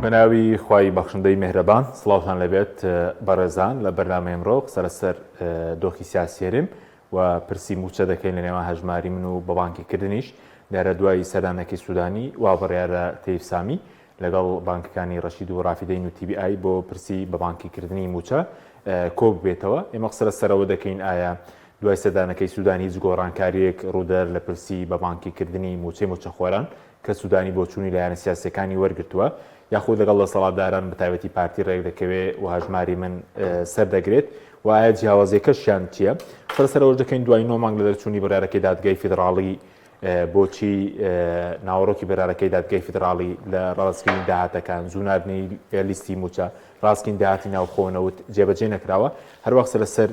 بەناوی خوای بەخشندەی مێهرەبان سڵاوتان لێبێت بەڕێزان لە بەرنامەی ئەمڕۆ قسە لەسەر دۆخی سیاسی هەرێم و پرسی مووچە دەکەین لە نێوان هەژماری من و بە بانکی کردنیش دیارە دوای سەردانەکەی سوودانی وا بڕیارە تەیف سامی لەگەڵ بانکەکانی ڕەشید و ڕافیدەین و TBI بۆ پرسی بە بانکی کردنی مووچە کۆ ببێتەوە ئێمە قسە لەسەرەوە دەکەین ئایا دوای سەردانەکەی سوودانی هیچ گۆڕانکارییەک ڕوودەر لە پرسی بە بانکی کردنی مووچەی مووچەخۆران کە سوودانی بۆچوونی لایەنە سیاسییەکانی وەرگرتووە یاخود لەگەڵ دەسەڵاتداران بەتایبەتی پارتی ڕێکدەکەوێ و هەژماری من سەردەگرێت و ئایا جیاوازیەکەشیان چییە؟ قسە لەسەر ئەوەش دەکەین دوای نۆ مانگ لە دەرچوونی بڕیارەکەی دادگای فیدراڵی بۆچی ناوەڕۆکی بڕیارەکەی دادگای فیدراڵی لە ڕاستکردنی داهاتەکان زوو ناردنی لیستی مووچە ڕاستکردنی داهاتی ناوخۆ نەوت جێبەجێ نەکراوە هەروەها قسە لەسەر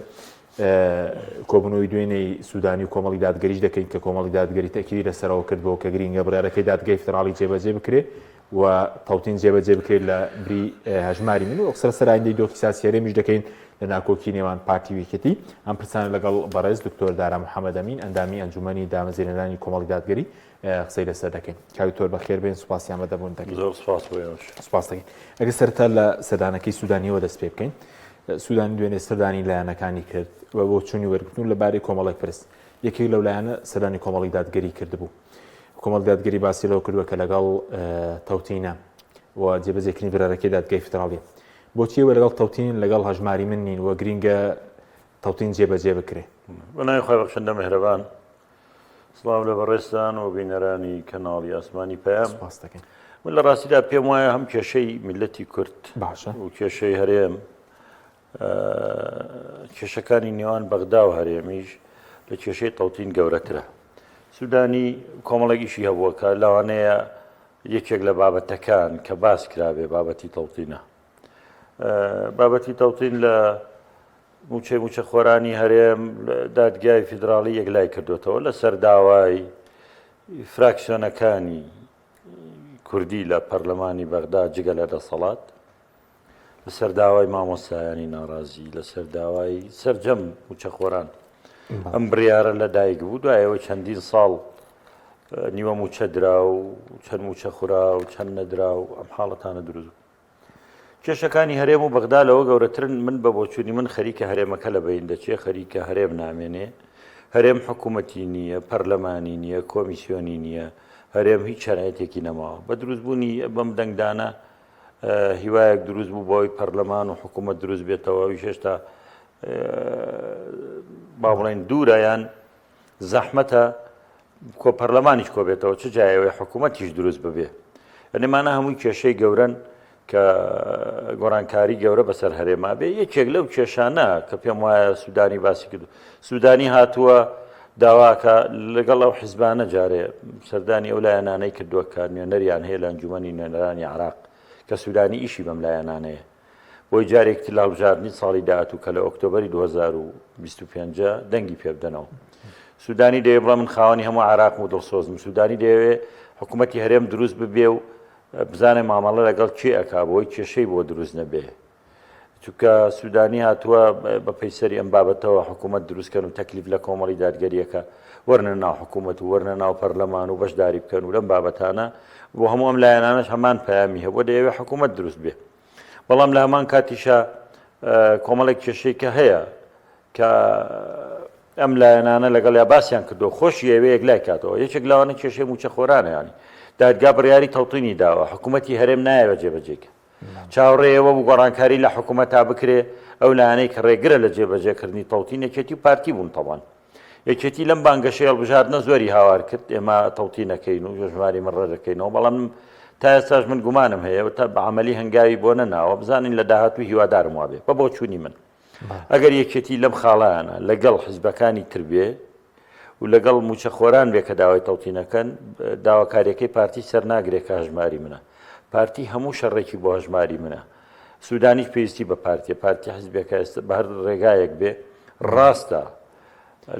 کۆبوونەوەی دوێنێی سوودانی و کۆمەڵی دادگەریش دەکەین کە کۆمەڵی دادگەری تەئکیدی لەسەرەوە کردبوو کە گرینگە بڕیارەکەی دادگای فیدراڵی جێبەجێ بکرێ و تەوتین جێبەجێ بکرێت لە بری هەژماری من و قسە لەسەر ئایندەی دۆخی سیاسی هەرێمیش دەکەین لە ناکۆکی نێوان پارتی و یەکێتی ئەم پرسانە لەگەڵ بەڕێز دکتۆر دارا محەممەد ئەمین ئەندامی ئەنجومەنی دامەزرێنەرانی کۆمەڵی دادگەری قسەی لەسەر دەکەین کاک دکتۆر بەخێر بێن سوپاسی ئامادەبوون دەکەین زۆر سپاس بۆ ئێوەش. سپاس دەکەین ئەگەر سەرەتا لە سەردانەکەی سوودانیەوە دەست پێ بکەین سوودانی دوێنێ سەردانی لایەنەکانی کرد و بۆ چوونی وەرگرتن و لەبارەی کۆمەڵێک پرس یەکێک لەو لایەنە سەردانی کۆمەڵی دادگەری کردبوو کۆمەڵی دادگەری باسی لەوە کردووە کە لەگەڵ تەوتینە و جێبەجێکردنی بڕیارەکەی دادگای فیدراڵی بۆچی ئێوە لەگەڵ تەوتین لەگەڵ هەژماری من نین و گرینگە تەوتین جێبەجێ بکرێ؟ بە ناوی خوای بەخشندە مێهرەبان سڵاو لە بەڕێزتان و بینەرانی کەناڵی ئاسمانی پەیام. سپاس دەکەین. من لە ڕاستیدا پێم وایە هەم کێشەی میللەتی کورد باشە و کێشەی هەرێم کێشەکانی نێوان بەغدا و هەرێمیش لە کێشەی تەوتین گەورەترە. سودانی کۆمەڵێک ئیشی هەبووە کە لەوانەیە یەکێک لە بابەتەکان کە باس کرابێ بابەتی تەوتینە. بابەتی تەوتین لە مووچەی مووچەخۆرانی هەرێم دادگای فیدراڵی یەکلای کردوێتەوە لەسەر داوای فراکسیۆنەکانی کوردی لە پەرلەمانی بەغدا جگە لە دەسەڵات لەسەر داوای مامۆستایانی ناڕازی لەسەر داوای سەرجەم مووچەخۆران ئەم بڕیارە لە دایک بوو دوایەوە چەندین ساڵ نیوە مووچە درا و چەند مووچە خورا و چەند نەدرا و ئەم حاڵەتانە دروست بوو. کێشەکانی هەرێم و بەغدا لەوە گەورەترن، من بە بۆچوونی من خەریکە هەرێمەکە لە بەین دەچێ، خەریکە هەرێم نامێنێ، هەرێم حکوومەتی نییە، پەرلەمانی نییە، کۆمیسیۆنی نییە، هەرێم هیچ شەرعیەتێکی نەماوە. بە دروستبوونی بەم دەنگدانە هیوایەک دروست بوو بەوەی پەرلەمان و حکوومەت دروست بێتەوە، ئەویش هێشتا با بڵێین دوورە یان زەحمەتە کۆ پەرلەمانیش کۆبێتەوە چ جایەوەی حکوومەتیش دروست ببێ ئەنێمانە هەمووی کێشەی گەورن کە گۆڕانکاری گەورە بەسەر هەرێما بێ یەکێک لەو کێشانە کە پێم وایە سوودانی باسی کرد سوودانی هاتووە داواکە لەگەڵ ئەو حزبانە جارێ سەردانی ئەو لایەنانەی کردووە کە نوێنەریان هەیە لە ئەنجومەنی نوێنەرانی عراق کە سوودانی ئیشی بەم لایەنانەیە بۆی جارێکی تر لە هەڵبژاردنی ساڵی داهاتوو کە لە ئۆکتۆبەری 2025 دەنگی پێ بدەنەوە. سوودانی دەیەوێ بڵێ من خاوەنی هەموو عێراقم و دڵسۆزم. سوودانی دەیەوێ حکوومەتی هەرێم دروست ببێ و بزانێ مامەڵە لەگەڵ کێ ئەکا بۆی کێشەی بۆ دروست نەبێ. چونکە سوودانی هاتووە بە پەیسەری ئەم بابەتەوە حکوومەت دروستکەن و تەکلیف لە کۆمەڵی دادگەریەکە وەرنە ناو حکوومەت و وەرنە ناو پەرلەمان و بەشداری بکەن و لەم بابەتانە بۆ هەموو ئەم لایەنانەش هەمان پەیامی هەبووە دەیەوێ حکوومەت دروست بێ. بەڵام لە هەمان کاتیشا کۆمەڵێک کێشەی کە هەیە کە ئەم لایەنانە لەگەڵ یا باسیان کردو خۆشی ئەوێ یەکلای کاتەوە یەکێک لەوانە کێشەی موچەخۆرانە ینی دادگا بڕیاری تەوتینی داوە حکوومەتی هەرێم نایەوە جێبەجێکە چاوەڕێیەوە بوو گۆڕانکاری لە حکوومەتا بکرێ ئەو لایەنەی کە ڕێگرە لە جێبەجێکردنی تەوتین یەکێتی و پارتی بوون تەوان یەکێتی لەم بانگەشەی هەڵبژاردنە زۆری هاوار کرد ئێمە تەوتی نەکەین و ژماری من ڕێدەکەینەوە بەڵام تا ئێستاش من گومانم هەیە و تا بە عملی هەنگاوی بۆ نەناوە بزانین لە داهاتوو هیوادارم وابێ بە بۆچوونی من ئەگەر یەکێتی لەم خاڵانە لەگەڵ حزبەکانی تر بێ و لەگەڵ موچەخۆران بێ کە داوای تەوتینەکەن داواکاریەکەی پارتی سەرناگرێ کە هەژماری منە پارتی هەموو شەڕێکی بۆ هەژماری منە سودانیش پێویستی بە پارتیە، پارتی حزبێکە ئێستا بە هەر ڕێگایەک بێ ڕاستە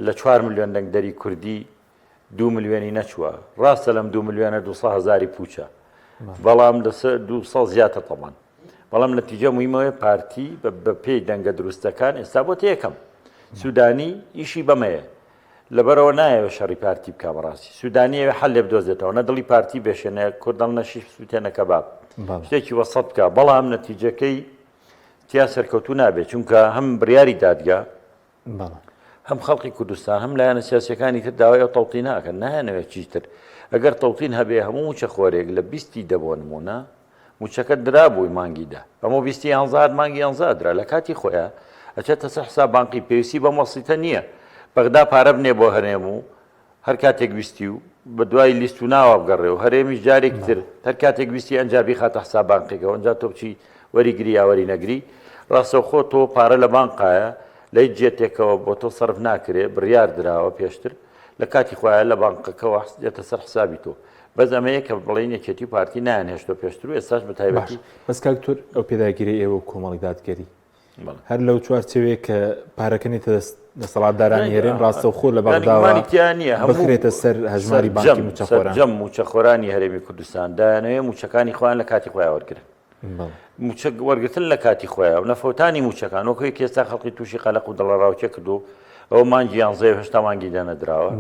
لە چوار ملیۆن دەنگدەری کوردی دو ملیۆنی نەچووە ڕاستە لەم دو ملیۆنە دو هزاری پوچە بەڵام لەسەر دو زیاتر تەمان بەڵام نەتیجە مویمەوەی پارتی بە پێی دەنگە دروستەکان ئێستا بۆ یەکەم سودانی ئیشی بەمەیە لەبەرەوە نایەوێ شەڕی پارتی بکە بەڕاستی سودانی ئەوێ حل لێ بدۆزێتەوە نە دڵی پارتی بێشێنە کوردەڵ نەشیش سووتێنە کەباب. شتێکی وەسەت بکە بەڵام نەتیجەکەی تیا سەرکەوتوو نابێت چونکە هەم بڕیاری دادگا هەم خەڵکی کوردستان هەم لایەنە سیاسەکانی تر داوای ئەو تەوتینە ئەکەن نایانەوێت چیتر ئەگەر تەوتین هەبێ هەموو موچەخۆرێک لە بیستی دە بۆ نمونە موچەکە درابووی مانگی دە ئەمە بیستی یانزاد مانگی یانزا درا لە کاتی خۆیان ئەچێتە سەر حساب بانقی پێویستی بەم وەسیتە نییە بەغدا پارە بنێ بۆ هەرێم و هەر کاتێک ویستی و بە دوای لیست و ناوە بگەڕێ و هەرێمیش جارێکی تر هەر کاتێک ویستی ئەنجا بیخاتە حساب بانقێکەوە ئەنجا تۆ بچی وەریگری یا وەری نەگری ڕاستەوخۆ تۆ پارە لە بانقایە لە هیچ جێتێکەوە بۆ تۆ سەرف ناکرێ بڕیار دراوە پێشتر لە کاتی خۆیان لە بانقەکەوە دێتە سەر حسابی تۆ بەس ئەمەیە کە بڵێین یەکێتی و پارتی نایانهێشتەوە پێشتر و ئێستاش بە باش تایبەتی بەس کاک دکتۆر ئەو پێداگیرەی ئێوە و کۆمەڵی دادگەری هەر لەو چوارچێوەیە کە پارەکە نێتە دەست دەسەڵاتدارانی هەرێم ڕاستەوخۆ لە بەغداوە بخرێتە سەر هەژماری بانکی مووچەخۆران. سەرجەم مووچەخۆرانی هەرێمی کوردستان دایانەوێ مووچەکانی خۆیان لە کاتی خۆیان وەرگرن. مووچە وەرگرتن لە کاتی خۆیان و نەفەوتانی مووچەکان وەکو یەک ئێستا خەڵکی تووشی قەلەق و دڵەڕاوکێ کردو ئەوە مانگی یانزەیە و هێشتا مانگی دە نەدراوە.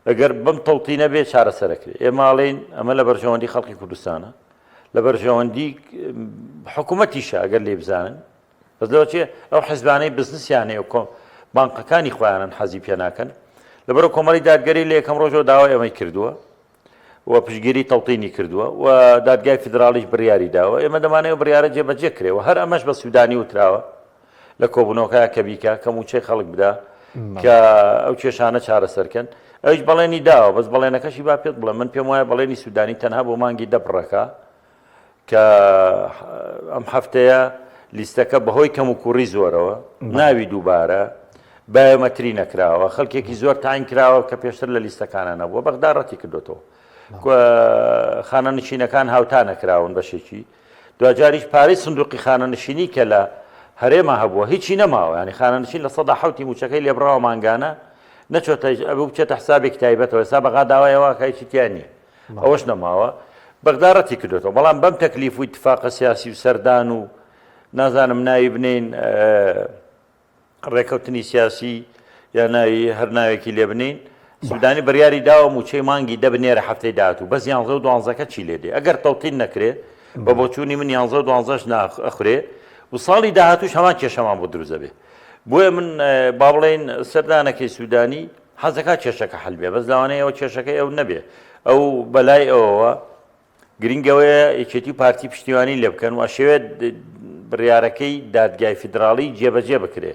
ئەگەر بەم تەوتینە بێ چارەسەرەکرێ. ئێمە ئەڵێین ئەمە لە بەرژەوەندی خەڵکی کوردستانە. لە بەرژەوەندی حکوومەتیشە ئەگەر لێ بزانن بەس لەوە چێ ئەو حزبانەی بزنسیان هەیە و بانقەکانی خۆیانن حەزی پێ ناکەن لەبەرە کۆمەڵی دادگەری لە یەکەم ڕۆژەوە داوای ئەمەی کردووە و پشگیری تەوتینی کردووە و دادگای فیدراڵیش بڕیاری داوە ئێمە دەمانەوە بڕیارە جێبەجێ کرێ و هەر ئەمەش بە سوودانی وتراوە لە کۆبوونەوەکە کە بیکا کە مووچەی خەڵک بدا کە ئەو کێشانە چارەسەرکەن ئەویش بەڵێنی داوە بەس بەڵێنەکەشی با پێت بڵێم من پێم وایە بەڵێنی سوودانی تەنها بۆ مانگی دە بڕەکە کە ئەم هەفتەیە لیستەکە بەهۆی کەم و کوڕی زۆرەوە ناوی دووبارە بایۆمەتری نەکراوە خەڵکێکی زۆر تاین کراوە کە پێشتر لە لیستەکانە نەبووە بەغدا ڕەتی کردوێتەوە خانەنشینەکان هاوتا نەکراون بەشێکی دواجاریش پارەی سندوقی خانەنشینی کە لە هەرێما هەبووە هیچی نەماوە یانی خانەنشین 7% مووچەکەی لێبڕاوە مانگانە نەچۆتە ئەبوو بچێتە حسابێکی تایبەتەوە ئێستا بەغا داوای ئەوە کە هیچی تیا نییە ئەوەش نەماوە بەغدا ڕەتی کردوێتەوە بەڵام بەم تەکلیف و ئیتفاقە سیاسی و سەردان و نازانم ناوی بنین ڕێکەوتنی سیاسی یا ناوی هەر ناوێکی لێ بنێین، سودانی بڕیاری داوە مووچەی مانگی دە بنێرە هەفتەی داهاتوو، بەس یانزە و دوانزەکە چی لێ دێ؟ ئەگەر تەوتین نەکرێ، بە بۆچوونی من یانزە و دوانزەش ئەخورێ و ساڵی داهاتووش هەمان کێشەمان بۆ دروست دەبێ. بۆیە من با بڵێین سەردانەکەی سودانی حەز دەکات کێشەکە حەل بێ، بەس لەوانەیە ئەوە کێشەکەی ئەو نەبێ. ئەو بەلای ئەوەوە گرنگ ئەوەیە یەکێتی و پارتی پشتیوانی لێ بکەن و ئەشەوێت بڕیارەکەی دادگای فیدراڵی جێبەجێ بکرێ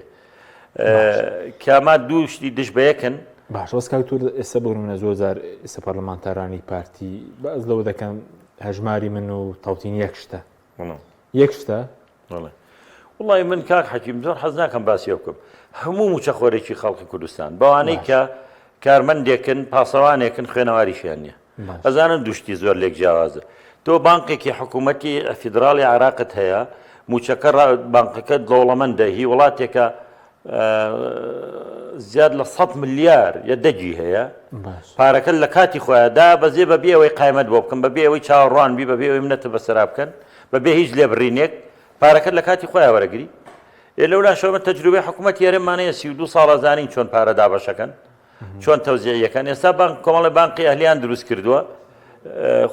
کاما دوو شتی دژ بە یەکن. باشە بەس کاک تور ئێستا بۆ نمونە زۆر جار ئێستا پەرلەمانتارانی پارتی باس لەوە دەکەن هەژماری من و تەوتین یەک شتە یەک شتە بەڵێ وڵی من کاک حەکیم زۆر حەز ناکەم باسی بکەم هەموو موچەخۆرێکی خەڵکی کوردستان بەوانەی کە کارمەندێکن پاسەوانێکن خوێنەواریشیان نییە ئەزانن دوو شتی زۆر لێک جیاوازە. تۆ بانقێکی حکوومەتی فیدراڵی عێراقت هەیە، مووچەکە بانقەکە دەوڵەمەندە، هی وڵاتێکە زیاد لە 100 ملیار یە دەگی هەیە پارەکە لە کاتی خۆیان دا بەزێ بە بێ ئەوەی قایمەت بۆ بکەن بە بێ ئەوەی چاوەڕوان بی بە بێ ئەوەی منەتە بەسەرا بکەن بە بێ هیچ لێبڕینێک پارەکەت لە کاتی خۆیان وەرەگری ئێ لەولاشەوە من تەجروبەی حکوومەتی هەرێممان هەیە 32 ساڵە زانین چۆن پارە دابەشەکەن چۆن تەوزیعیەکەن ئێستا بانک کۆمەڵی بانقی ئەهلیان دروست کردووە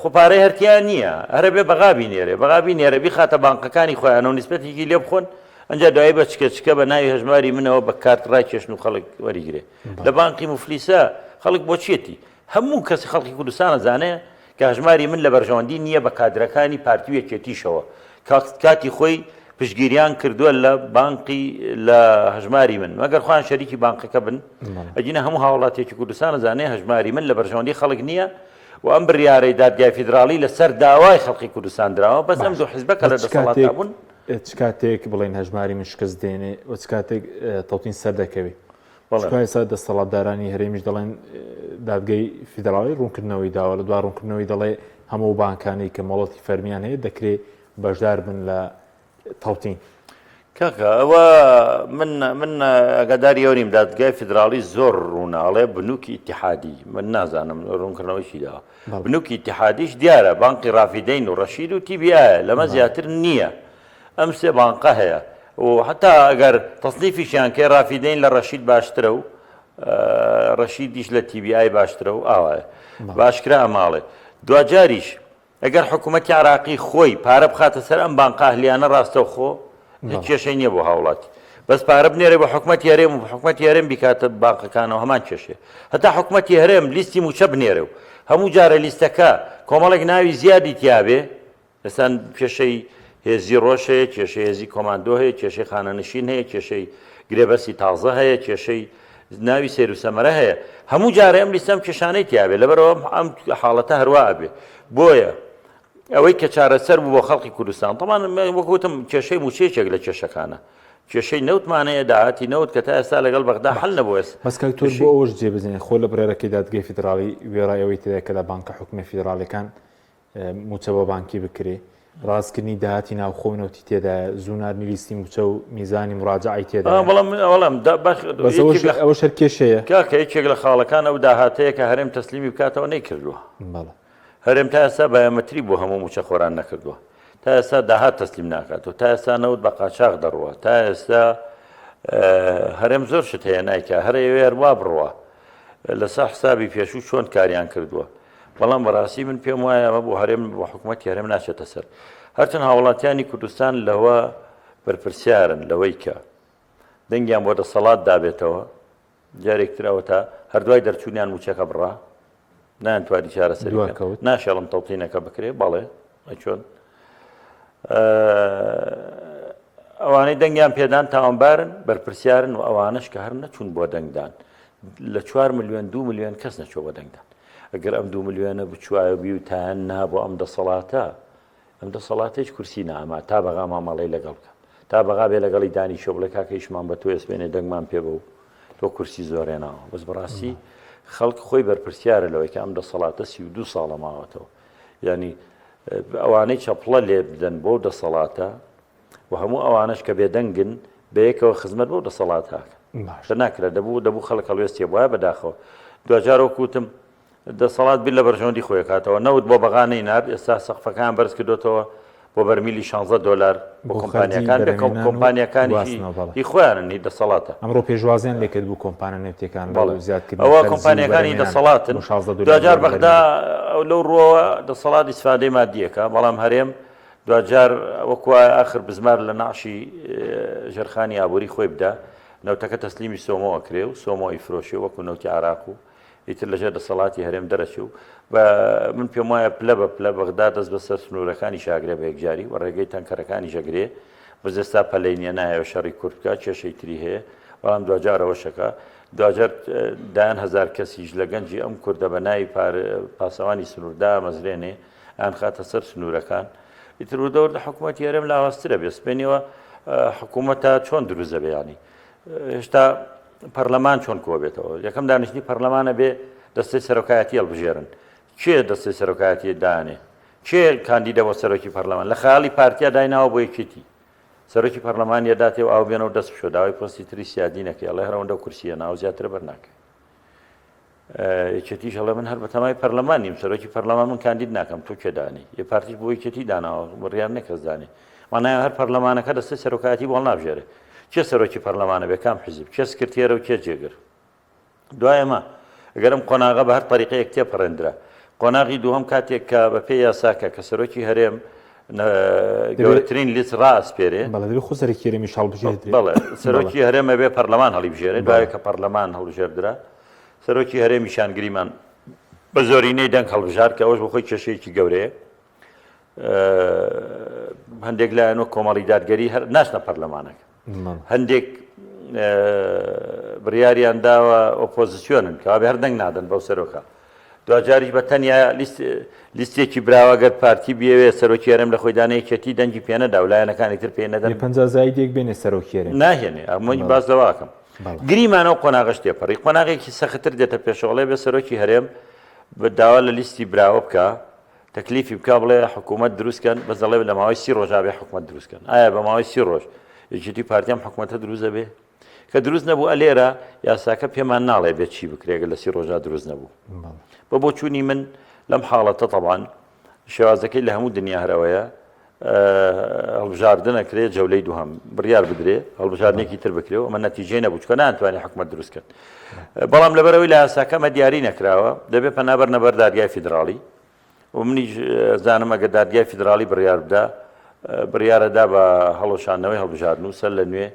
خۆ پارەی هەرتیا نییە هەرە بێ بەغابی نێرێ بەغابی نێرە بیخاتە بانقەکانی خۆیان و نسبەتێکی لێ بخۆن ئەنجا دوایی بە چکە چکە بە ناوی هەژماری منەوە بە کارت ڕایکێشن و خەڵک وەریگرێ لە بانقی مفلیسە خەڵک بۆ چیەتی هەموو کەسی خەڵکی کوردستانە زانێ کە هەژماری من لە بەرژەوەندی نییە بە کادرەکانی پارتی و یەکێتیشەوە کاتی خۆی پشتگیریان کردووە لە بانقی لە هەژماری من مەگەر خۆیان شەریکی بانقەکە بن ئەگینە هەموو هاوڵاتیەکی کوردستان زانێ هەژماری من لە بەرژەوەندی خەڵک نییە و ئەم بڕیارەی دادگای فیدراڵی لەسەر داوای خەڵکی کوردستان دراوە بەس ئەم دوو حزبە کە لە دەسەڵاتدا بوون چ کاتێک بڵێن هەژماری من شکست دێنێ و چ کاتێک تەوتین سەردەکەوێت چونکە ئێستا دەستەڵاتدارانی هەرێمیش دەڵێن دادگەی فیدراڵی ڕوونکردنەوەی داوە لە دوا ڕوونکردنەوەی دەڵێ هەموو بانکانەی کە مۆڵەتی فەرمیان هەیە دەکرێ بەشدار بن لە تەوتین. کاکە ئەوە من من ئاگاداری ئەو نیم دادگای فیدراڵی زۆر ڕوونە ئەڵێ بنوکی ئیتیحادی من نازانم ڕوونکردنەوەی داوە بنوکی ئیتیحادیش دیارە بانقی ڕافیدەین و ڕەشید و تیبیایە لەمە زیاتر نییە ئەم سێ بانقە هەیە و حتا ئەگەر تەسنیفیشیان کەی ڕافیدەین لە ڕەشید باشترە و ڕەشیدیش لە تیبیای باشترە و ئاوایە باشکرا ئەماڵێ دواجاریش. ئەگەر حکوومەتی عراقی خۆی پارە بخاتە سەر ئەم بانقە ئەهلیانە ڕاستەوخۆ هیچ کێشەی نییە بۆ هاوڵاتی بەس پارە بنێرێ بۆ حکومەتی هەرێم و حکومەتی هەرێم بیکاتە بانقەکانەوە هەمان کێشەیە هەتا حکومەتی هەرێم لیستی مووچە بنێرێ و هەموو جارە لیستەکە کۆمەڵێک ناوی زیادی تیابێ ئێستا کێشەی هێزی ڕۆژ هەیە، کێشەی هێزی کۆماندۆ هەیە، کێشەی خانەنشین هەیە، کێشەی گرێبەستی تازە هەیە، کێشەی ناوی سەیر و سەمەرە هەیە. هەموو جارێ ئەم لیستە ئەم کێشانەی تیابێ، لەبەرئەوە ئەم حاڵەتە هەروا ئەبێ. بۆیە ئەوەی کە چارەسەر بوو بۆ خەڵکی کوردستان، تەبعەن وەک وتم کێشەی مووچە یەکێک لە کێشەکانە. کێشەی نەوتمان هەیە، داهاتی نەوت کە تا ئێستا لەگەڵ بەغدا حەل نەبووە. بەس کاک تۆر بۆ ئەوەش جێبەجێ خۆ لە بڕیارەکەی دادگەی فیدراڵی وێڕای ئەوەی تێدایە کە لە بانکە حکومیە فیدراڵیەکان مووچە بە بانکی بکرێ، ڕاستکردنی داهاتی ناوخۆ و نەوتی تێدایە، زوو ناردنی لیستی مووچە و میزانی موراجەعەی تێدایە. بەڵام بەڵام بەس ئەوەش ئەوەش هەر کێشەیە. کاکە یەکێک لە خاڵەکان ئەو داهاتەیە کە هەرێم تەسلیمی بکاتەوە نەیکردووە. بەڵێ. هەرێم تا ئێستا بایۆمەتری بۆ هەموو مووچەخۆران نەکردووە. تا ئێستا داهات تەسلیم ناکاتەوە. تا ئێستا نەوت بە قاچاخ دەڕوا. تا ئێستا هەرێم زۆر شت هەیە نایکا. هەر ئەیەوێ هەر وا بڕوا. لەسەر حسابی پێشوو چۆن کاریان کردووە. بەڵام بەڕاستی من پێم وایە ئەمە بۆ هەرێم بۆ حکوومەتی هەرێم ناچێتە سەر. هەرچەند هاوڵاتیانی کوردستان لەوە بەرپرسیارن لەوەی کە دەنگیان بۆ دەسەڵات دابێتەوە جارێک تر ئەوەتا هەر دوای دەرچوونیان مووچەکە بڕا نایانتوانی چارەسەری بکەن. دواکەوت. ناشێڵن تەوتینەکە بکرێ بەڵێ چۆن ئەوانەی دەنگیان پێدان تاوانبارن بەرپرسیارن و ئەوانەش کە هەر نەچوون بۆ دەنگدان لە چوار ملیۆن دو ملیۆن کەس نەچووە بۆ دەنگدان ئەگەر ئەم دوو ملیۆنە بچوایە و بیوتایەن نا بۆ ئەم دەسەڵاتە، ئەم دەسەڵاتە هیچ کورسی ناما تا بەغا مامەڵەی لەگەڵ بکا. تا بەغا بێ لەگەڵی دانیشێ و بڵێ کاکە ئیشمان بە تۆ ئێسپێنێ دەنگمان پێ بە و تۆ کورسی زۆر هێناوە. بەس بەڕاستی خەڵک خۆی بەرپرسیارە لەوەی کە ئەم دەسەڵاتە 32 ساڵە ماوەتەوە. یانی ئەوانەی چەپڵە لێ بدەن بۆ دەسەڵاتە و هەموو ئەوانەش کە بێدەنگن بەیەکەوە خزمەت بەو دەسەڵاتە ئەکەن. باشە. ناکرا دەبوو دەبوو خەڵک هەڵوێستی هەبوایە بەداخەوە دواجار وەکو وتم دەسەڵات بیر لە بەرژەوەندی خۆی ئەکاتەوە نەوت بۆ بەغا نەینارد ئێستا سەقفەکان بەرز کردۆتەوە بۆ بەرمیلی 16 دۆلار بۆ بۆ خەرجی کۆمپانیاکان بێ بەرهەمهێنان و کۆمپانیاکانیشی گواستنەوە بەڵێ. هی خۆیانن هی دەسەڵاتە. ئەمڕۆ پێشوازیان لێکرد بوو کۆمپانیا نەوتیەکان بۆ بەڵێ زیادکردنی ئەوە خەرجی و کۆمپانیاکانی بەرهەمهێنان دەسەڵاتن بۆ 16 دۆلار بۆ دواجار بەغدا بەرمیلێک. لەو ڕووەوە دەسەڵات ئیسفادەی مادیەکە بەڵام هەرێم دواجار وەک وایە ئاخر بزمار لە نەعشی ژێرخانی ئابووری خۆی بدا، نەوتەکە تەسلیمی سۆمۆ ئەکرێ و سۆمۆ ئەیفرۆشێ وەکو نەوتی عێراق و ئیتر لەژێر دەسەڵاتی هەرێم دەرەچێ و بە من پێم وایە پلە بە پلە بەغدا دەست بەسەر سنوورەکانیش ئاگرێ بە یەکجاری و ڕێگەی تەنکەرەکانیش ئەگرێ بەس ئێستا پەلەی نییە نایەوێ شەڕی کورد بکا کێشەی تری هەیە بەڵام دواجار ئەوەشەکا دواجار دایان هەزار کەسیش لە گەنجی ئەم کوردە بە ناوی پاسەوانی سنوور دامەزرێنێ ئەیانخاتە سەر سنوورەکان ئیتر وردە وردە حکوومەتی هەرێم لاوازترە بێ سپێنیەوە حکوومەتە چۆن دروست دەبێ ینی هێشتا پەرلەمان چۆن کۆبێتەوە یەکەم دانیشتنی پەرلەمانە بێ دەستەی سەرۆکایەتی هەڵبژێرن کێ دەستەی سەرۆکایەتی دانێ کێ کاندیدە بۆ سەرۆکی پەرلەمان لە خەیاڵی پارتیا دایناوە بۆ یەکێتی سەرۆکی پەرلەمان یەداتێ و ئاو بێنەوە دەست بشۆ داوای پۆستی تری سیادی نەکەی ئەڵێ هەرەوەندە کورسیە ناو زیاتر بەر ناکەی یەکێتیش ئەڵێ من هەر بەتەمای پەرلەمان نیم سەرۆکی پەرلەمان من کاندید ناکەم تۆ کێ دانی یە پارتیش بۆ یەکێتی داناوە بڕیار نیە کەس دانی مانایە هەر پەرلەمانەکە دەستەی سەرۆکایەتی بۆ هەڵنابژێرێ کێ سەرۆکی پەرلەمانە بێ کام حیزب کێ سکرتێرە و کێ جێگر دوای ئەمە ئەگەر ئەم قۆناغە بە هەر تەریقەیەک تێپەڕێندرا قۆناغی دووەم کاتێک کە بەپێی یاساکە کە سەرۆکی هەرێم گەورەترین لیست ڕائەسپێرێ. بەڵێ دەبێ خۆ سەرۆکی هەرێمیش هەڵبژێردرێ. بەڵێ سەرۆکی هەرێم ئەبێ پەرلەمان هەڵیبژێرێ دوای کە پەرلەمان هەڵبژێردرا سەرۆکی هەرێمیشان گریمان بە زۆرینەی دەنگ هەڵبژارد کە ئەوەش بۆ خۆی کێشەیەکی گەورەیە هەندێک لایەن وەک کۆمەڵی دادگەری هەر ناچنە پەرلەمانەکە هەندێک بڕیاریان داوە ئۆپۆزیسیۆنن کەوابێ هەر دەنگ نادەن بەو سەرۆکە دواجاریش بە تەنیا لیستێکی براوە گەر پارتی بیەوێ سەرۆکی هەرێم لە خۆی دانێ یەکێتی دەنگی پێ نەدا و لایەنەکانی تر پێ نەدەن. 50 زایدێک بێنێ سەرۆکی هەرێم. ناهێنێ ئەمەی باس لەوە ئەکەم. گریمانە و قۆناغەش تێپەڕی قۆناغێکی سەختتر دێتە پێشەوە بێ سەرۆکی هەرێم داوا لە لیستی براوە بکە تەکلیفی بکا بڵێ حکوومەت دروست کەن بەس دەڵێ لە ماوەی سی ڕۆژا بێ حکوومەت دروست کەن ئایا بە ماوەی سی ڕۆژ یەکێتی پارتی ئەم حکوومەتە دروست دەبێ کە دروست نەبوو ئەلێرە یاساکە پێمان ناڵێ بێت چی بکرێگە لە سی ڕۆژا دروست نەبوو بە بۆچوونی من لەم حاڵەتە تەبان شێوازەکەی لە هەموو دنیا هەرەوەیە هەڵبژاردن ئەکرێ جەولەی دووهەم بڕیار بدرێ هەڵبژاردنێکی تر بکرێ و ئەمە نەتیجەی نەبوو چونکە نانتوانێ حکومەت دروست کرد بەڵام لەبەرەوەی لە یاساکە ئەمە دیاری نەکراوە دەبێ پەنا بەرنە بەر دادگای فیدراڵی. و منیش زانم ئەگەر دادگای فیدراڵی بڕیار بدا بڕیارە دا بە هەڵوەشاندنەوەی هەڵبژاردن و سەر لە نوێ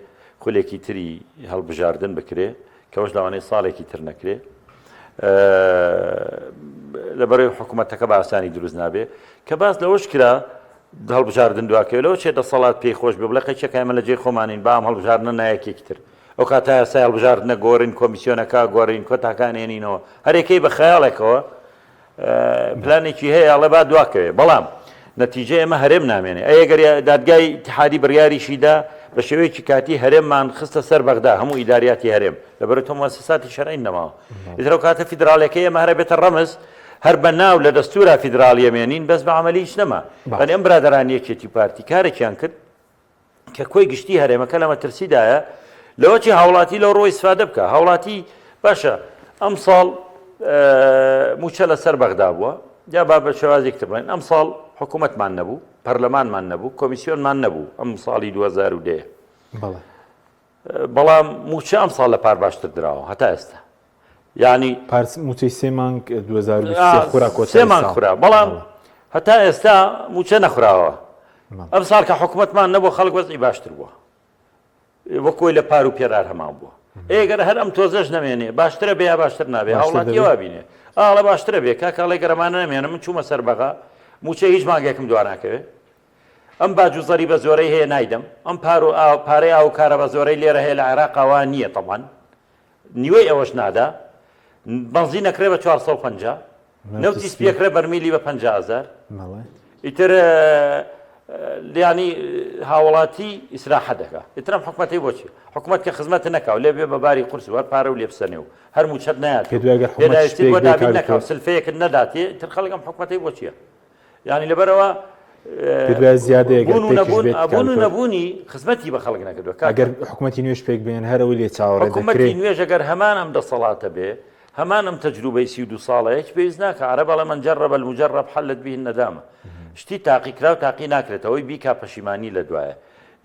خولێکی تری هەڵبژاردن بکرێ کەوەش لەوانەیە ساڵێکی تر نەکرێ لەبەرەی حکوومەتەکە بە ئاسانی دروست نابێ کە باس لەوەش کرا هەڵبژاردن دواکەوێت لەوە چێ دەسەڵات پێی خۆش بێ بڵێ قەیچەکە ئێمە لە جێی خۆمانین با ئەم هەڵبژاردنە نایەکێکی تر ئەو کاتە یاسای هەڵبژاردنە گۆڕین کۆمیسیۆنەکە گۆڕین کۆتاکان هێنینەوە هەرێکەی بە خەیاڵێکەوە پلانێکی هەیە ئەڵێ با دواکەوێ بەڵام نەتیجە ئێمە هەرێم نامێنێ ئەی ئەگەر دادگای ئیتحادی بڕیاریشی دا بە شێوەیەکی کاتی هەرێممان خستە سەر بەغدا هەموو ئیداریاتی هەرێم لەبەر تۆ موسساتی شەرعی نەماوە ئیتر ئەو کاتە فیدراڵیەکەی ئێمە هەرە بێتە ڕەمز هەر بە ناو لە دەستورا فیدراڵیە مێنین بەس بە عەمەلی هیچ نەما یانی ئەم برادەرانی یەکێتی پارتی کارێکیان کرد کە کۆی گشتی هەرێمەکە لە مەترسیدایە لەوەچی هاوڵاتی لەو ڕۆی ئیسفادە بکە هاوڵاتی باشە ئەم ساڵ موچە لەسەر بەغدا بووە یا با بە شێوازێک تر بڵێن ئەم ساڵ حکوومەتمان نەبوو پەرلەمانمان نەبوو کۆمیسیۆنمان نەبوو ئەم ساڵی 2010 بەڵام موچە ئەم ساڵ لە پار باشتر دراوە هەتا ئێستا یانی پار موچەی سێ مانگ 2023 خورا کۆتایی سێ مانگ خورا بەڵام هەتا ئێستا موچە نەخوراوە ئەم ساڵ کە حکوومەتمان نەبوو خەڵک وەزعی باشتر بووە وەکۆی لە پار و پێرار هەمان بووە ئێگەر هەر ئەم تۆزەش نەمێنێ باشترە بێ یا باشتر نابێ هاوڵاتی وا بینێ ئاڵە باشترە بێ کاکاڵێ گەرەمانە نەمێنە من چوومە سەر بەغا موچە هیچ مانگێکم دواناکەوێ ئەم باج و زەریبە زۆرەی هەیە نایدەم ئەم پار و ئاو پارەی ئاو و کارەبا زۆرەی لێرە هەیە لە عێراقا وا نییە تەبعەن نیوەی ئەوەش نادا بەنزین ئەکرێ بە 450 نەوتی سپی ئەکرێ بەرمیلی بە 50000 ئیتر لیانی هاوڵاتی ئیسراحە دەکا ئیترم حکومەتی بۆچی حکومەت کە خزمەت نەکاو لێ بێ بە باری قورس وەر پارە و لێبسەنێ و هەر موچەت نایات پێداویستی بۆ دابین نەکاو سلفەیەکت نەداتێ تر خەڵک ئەم حکومەتەی بۆچیە یانی لەبەرەوە پێت وایە زیادەیە گەر بوون و پێکیش نەبوون بێت بوون و کاک دکتۆر؟ نەبوونی خزمەتی بە خەڵک نەکردووە کاکە. ئەگەر حکومەتی نوێش پێک بێن هەر ئەوەی لێ چاوەڕێ حکومەتی دەکرێ. نوێش ئەگەر هەمان ئەم دەسەڵاتە بێ هەمان ئەم تەجروبەی 32 ساڵە هیچ پێویست ناکا عەرەب ئەڵێ من جرب المجرب حلت به الندامە شتی تاقیکراو تاقی ناکرێتەوە ئەوەی بیکا پەشیمانی لە دوایە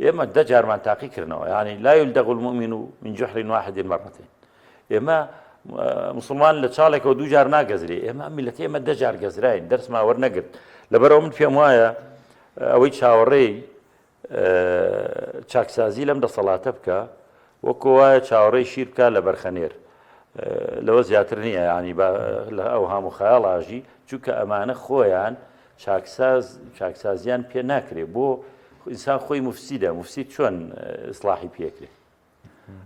ئێمە دە جارمان تاقی کردنەوە یانی لا یلدغ المؤمن من جحر واحد مرتين ئێمە موسڵمان لە چاڵێکەوە دوو جار ناگەزرێ ئێمە ئەم میلەتی ئێمە دە جار گەزراین دەرسمان وەرنەگرت لەبەرەوە من پێم وایە ئەوەی چاوەڕێی چاکسازی لەم دەسەڵاتە بکە وەکۆ وایە چاوەڕێی شیر بکە لە بەرخەنێر لەوە زیاتر نییە ینی لە ئەو هەموو خەیاڵ ئاژی چونکە ئەمانە خۆیان چاکساز چاکسازیان پێ ناکرێ بۆ ئینسان خۆی مفسیدە مفسید چۆن ئیسلاحی پێکرێ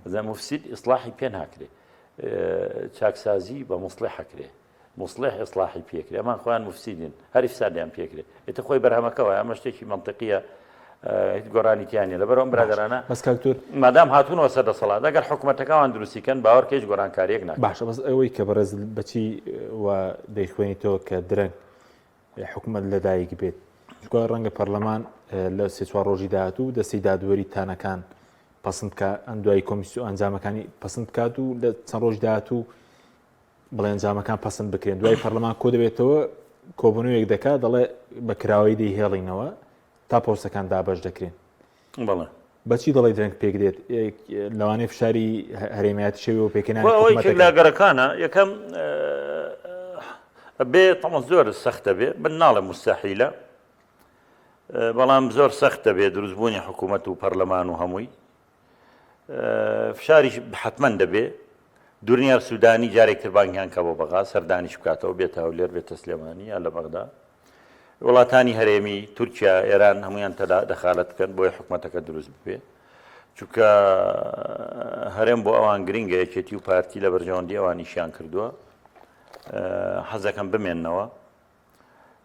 ئەزا مفسد ئیسلاحی پێ ناکرێ چاکسازی بە مصلح ئەکرێ مصلح ئیسلاحی پێکرێ ئەمان خۆیان مفسدین هەر ئیفسادیان پێکرێ ئیتر خۆی بەرهەمەکە وایە ئەمە شتێکی مەنتقیە هیچ گۆڕانی تیا نییە لەبەر ئەم برادەرانە بەس کاک دکتۆر مادام هاتوونەوە سەر دەسەڵات ئەگەر حکوومەتەکەوان دروستی کەن باوەڕ کە هیچ گۆڕانکارییەک ناکەن باشە بەس ئەوەی کە بەڕێز بەچی و دەیخوێنیتەوە کە درەنگ حکومەت لەدایک بێت چونکە ڕەنگە پەرلەمان لە سێ چوار ڕۆژی داهاتوو دەستی دادوەری تانەکان پەسند بکات ئەم دوایی کۆمیسیۆن ئەنجامەکانی پەسند بکات و لە چەند ڕۆژ داهاتوو بڵێ ئەنجامەکان پەسند بکرێن دوای پەرلەمان کۆ دەبێتەوە کۆبوونەوەیەک دەکات دەڵێ بە کراوەی دەیهێڵینەوە تا پۆستەکان دابەش دەکرێن بەڵێ بەچی دەڵی درەنگ پێک دێت لەوانەیە فشاری هەرێمیاتی شێوە و پێکهێنانی ئەوەی حکوومەتەکە لاگەرەکانە یەکەم بێ تەمە زۆر سەختە بێ من ناڵێ مستحیلە بەڵام زۆر سەختە بێ دروستبوونی حکوومەت و پەرلەمان و هەمووی فشاریش حتمما دەبێ دورنیار سوودانی جارێکتر بانگیان کە بۆ بەغا سەردانیش بکاتەوە بێتە هەولێر بێتە سلێمانی یا لە بەغدا وڵاتانی هەرێمی تورکیا ئێران هەمویان تەدا دەخالەت بکەن بۆی حکومەتەکە دروست ببێ چونکە هەرێم بۆ ئەوان گرنگە یەکێتی و پارتی لە بەرژەوەندی ئەوانیشیان کردووە حەزەکەم بمێننەوە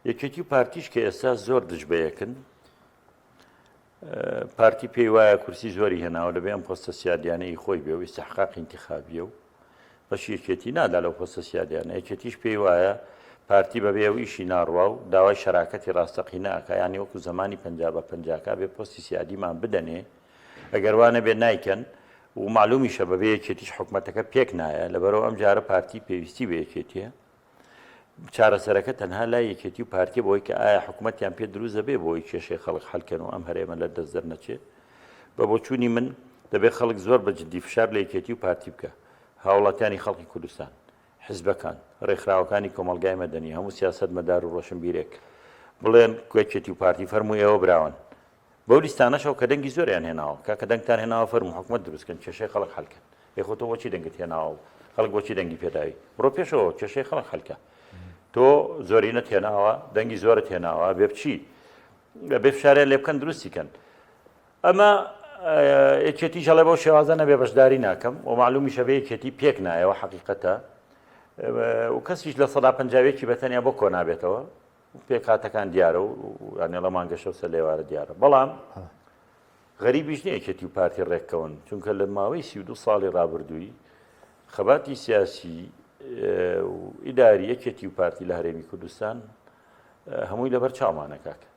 یەکێتی و پارتیش کە ئێستا زۆر دژ بە یەکن پارتی پێی وایە کورسی زۆری هێناوە دەبێ ئەم پۆستە سیادیانەی خۆی بێ و ئیستحقاق ئینتخابیە و بەشی یەکێتی نادا لەو پۆستە سیادیانە یەکێتیش پێی وایە پارتی بەبێ ئەو ئیشی ناڕوا و داوای شەراکەتی ڕاستەقینە ئەکا یانی وەکو زەمانی 50 بە پەنجاکە بێ پۆستی سیادیمان بدەنێ ئەگەر وا نەبێ نایکەن و معلومیشە بەبێ یەکێتیش حکومەتەکە پێک نایە لەبەرەوە ئەم جارە پارتی پێویستی بە یەکێتیە چارەسەرەکە تەنها لای یەکێتی و پارتیە بۆی کە ئایا حکومەتیان پێ دروست دەبێ بۆی کێشەی خەڵک حەلکەن و ئەم هەرێمە لە دەست دەرنەچێ بە بۆچوونی من دەبێ خەڵک زۆر بە جدی فشار لە یەکێتی و پارتی بکە هاوڵاتیانی خەڵکی کوردستان. حزبەکان، ڕێکخراوەکانی کۆمەڵگای مەدەنی، هەموو سیاسەتمەدار و ڕۆشنبیرێک بڵێن یەکێتی و پارتی فەرموو ئێوە براوەن. بەو لیستانەشەوە کە دەنگی زۆریان هێناوە، کاکە دەنگتان هێناوە فەرموو حکومەت دروست کەن، کێشەی خەڵک حەل کەن. ئەی خۆ تۆ بۆچی دەنگت هێناوە و خەڵک بۆچی دەنگی پێداوی؟ بڕۆ پێشەوە کێشەی خەڵک حەل کە. تۆ زۆرینەت هێناوە، دەنگی زۆرت هێناوە، بێ بچی بێ فشاریان لێ بکەن دروستی کەن. ئەمە یەکێتیش ئەڵێ بەو شێوازە نەبێ بەشداری ناکەم و معلومیشە بێ یەکێتی پێک نایەوە حەقیقەتە و کەسیش 51% بە تەنیا بۆ کۆ نابێتەوە پێکهاتەکان دیارە و یانێڵە مانگەشە و سەرلێوارە دیارە بەڵام غەریبیش نییە یەکێتی و پارتی ڕێککەون چونکە لە ماوەی 32 ساڵی ڕابردووی خەباتی سیاسی و ئیداری یەکێتی و پارتی لە هەرێمی کوردستان هەمووی لەبەر چاومانە کاکە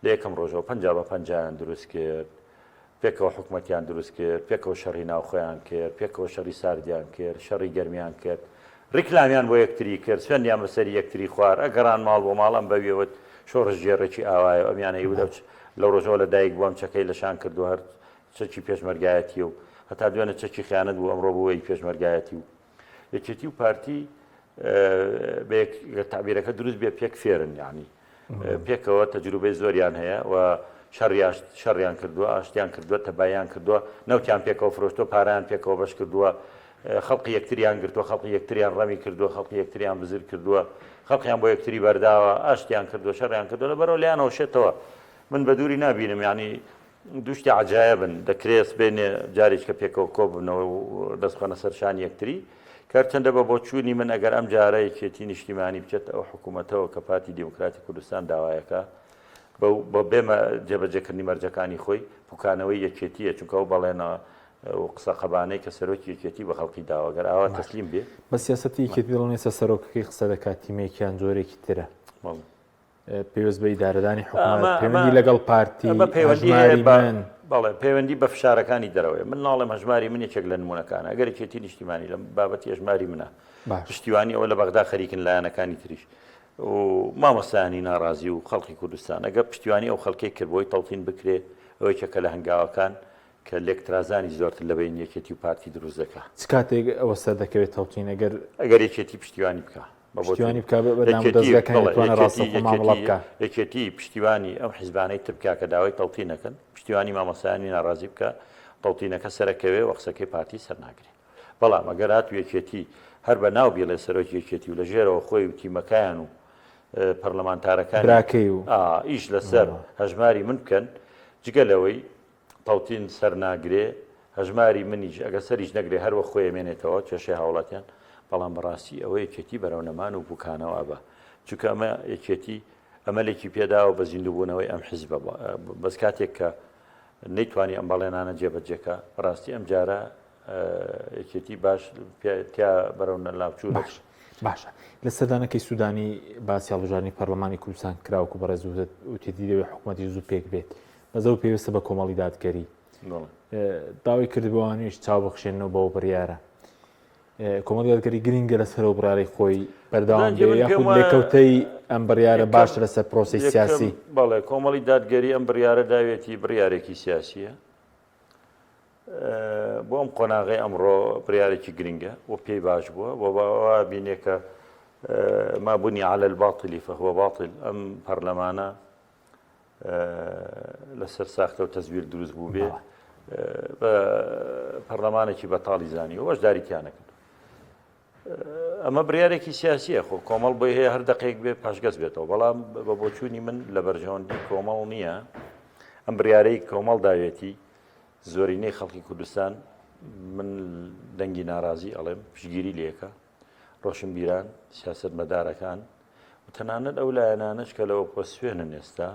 لە یەکەم ڕۆژەوە 50 بە پەنجایان دروست کرد، پێکەوە حکومەتیان دروست کرد، پێکەوە شەڕی ناوخۆیان کرد، پێکەوە شەڕی ساردیان کرد، شەڕی گەرمیان کرد، ڕیکلامیان بۆ یەکتری کرد، سوێندیان بەسەری یەکتری خوارد، ئەگەڕان ماڵ بۆ ماڵ ئەم بەویە وت شۆڕشگێڕێکی ئاوایە و ئەمیان ئەیوت ئەو لەو ڕۆژەوە لە دایک بووە ئەم چەکەی لە شان کردووە هەر چەکی پێشمەرگایەتیە و هەتا دوێنێ چەکی خیانەت بوو ئەمڕۆ بووە ی پێشمەرگایەتی و یەکێتی و پارتی بە یەک تەعبیرەکە دروست بێ پێک فێرن یانی پێکەوە تەجروبەی زۆریان هەیە و شەڕیان کردووە، ئاشتیان کردووە، تەباییان کردووە، نەوتیان پێکەوە فرۆشتووە، پارەیان پێکەوە بەش کردووە، خەڵقی یەکتریان گرتووە، خەڵقی یەکتریان ڕەمی کردووە، خەڵقی یەکتریان بزر کردووە، خەڵقیان بۆ یەکتری بەرداوە، ئاشتیان کردووە، شەڕیان کردووە، لەبەرئەوە لێیانەوە شێتەوە. من بە دووری نابینم یانی دوو شتی عەجایەبن، دەکرێ سبەینێ جارێکە پێکەوە کۆ ببنەوە و دەست بخەنە سەر شانی یەکتری، کە هەرچەندە بە بۆچوونی من ئەگەر ئەم جارە یەکێتی نیشتیمانی بچێتە ئەو حکوومەتەوە کە پارتی دیموکراتی کوردستان داوایەکە بە بێ جێبەجێکردنی مەرجەکانی خۆی پوکانەوەی یەکێتیە چونکە ئەو بەڵێنە و قسە قەبانەی کە سەرۆکی یەکێتی بە خەڵکی داوە گەر ئاوا تەسلیم بێ. بە سیاسەتی یەکێتی دڵم ئێستا سەرۆکەکەی قسە دەکات تیمێکیان جۆرێکی ترە. بەڵێ. پەیوەست بە ئیدارەدانی حکومەت پەیوەندی لەگەڵ پارتی هەژماری من بەڵێ پەیوەندی بە فشارەکانی دەرەوەی من ناڵێم هەژماری من یەکێک لە نمونەکانە ئەگەر یەکێتی نیشتیمانی لە بابەتی هەژماری منە پشتیوانی ئەوە لە بەغدا خەریکن لایەنەکانی تریش و مامۆستایانی ناڕازی و خەڵکی کوردستان ئەگەر پشتیوانی ئەو خەڵکەی کرد بۆی تەوتین بکرێ ئەوەی کە لە هەنگاوەکان کە لێکترازانی زۆرتر لە بەین یەکێتی و پارتی دروست دەکا. چ کاتێک ئەوە سەردەکەوێت تەوتین ئەگەر؟ ئەگەر یەکێتی پشتیوانی بکا. پشتیوانی بکا بە دامودەزگاکانی بتوانێت ڕاستەوخۆ مامەڵە بکا. یەکێتی پشتیوانی ئەو حیزبانەی تر بکا کە داوای تەوتین ئەکەن، پشتیوانی مامۆستایانی ناڕازی بکا، تەوتینەکە سەرەکەوێ و قسەکەی پارتی سەرناگرێ. بەڵام ئەگەر هاتوو یەکێتی هەر بە ناو بیڵێ سەرۆکی یەکێتی و لە ژێرەوە خۆی و تیمەکایان و پەرلەمانتارەکانی براکەی و ئیش لەسەر هەژماری من بکەن، جگە لەوەی تەوتین سەرناگرێ، هەژماری منیش ئەگەر سەریش نەگرێ هەر وەک خۆی ئەمێنێتەوە، کێشەی هاوڵاتیان، بەڵام بەڕاستی ئەوە یەکێتی بەرەو نەمان و پوکانەوە ئەبا، چونکە ئەمە یەکێتی ئەمەلێکی پێداوە بە زیندووبوونەوەی ئەم حیزبە، بەس کاتێک کە نەیتوانی ئەم بەڵێنانە جێبەجێکا، بەڕاستی ئەم جارە یەکێتی باش تیا بەرەو لاوچوو باش باشە لە سەردانەکەی سوودانی باسی هەڵبژاردنی پەرلەمانی کوردستان کراوەکو بەڕێز وتێتی دەوێت حکوومەتی زوو پێک بێت بەس ئەو پێویستە بە کۆمەڵی دادگەری داوای کردبووانیش چاو بخشێنەوە بەو بڕیارە کۆمەڵی دادگەری گرنگە لەسەر ئەو بڕیارەی خۆی بەردەوام بێ یاخود لێکەوتەی ئەم بڕیارە باشە لەسەر پرۆسەی سیاسی بەڵێ کۆمەڵی دادگەری ئەم بڕیارە داوێتی بڕیارێکی سیاسیە بۆ ئەم قۆناغەی ئەمڕۆ بڕیارێکی گرنگە و پێی باش بووە و وا بینێ کە ما بنی على الباطل فهو باطل ئەم پەرلەمانە لەسەر ساختە و تەزویر دروست بوو بێ بە پەرلەمانێکی بەتاڵی زانی و بەشداری تیا نەکرد ئەمە بڕیارێکی سیاسیە خۆ کۆمەڵ بۆی هەیە هەر دقێک بێ پاشگەز بێتەوە بەڵام بە بۆچوونی من لە بەرژەوەندی کۆمەڵ نییە ئەم بڕیارەی کۆمەڵ داوێتی زۆرینەی خەڵکی کوردستان من دەنگی ناڕازی ئەڵێم پشگیری لێکە ڕۆشنبیران، سیاسەتمەدارەکان و تەنانەت ئەو لایەنانەش کە لە ئۆپۆزسیۆنن ئێستا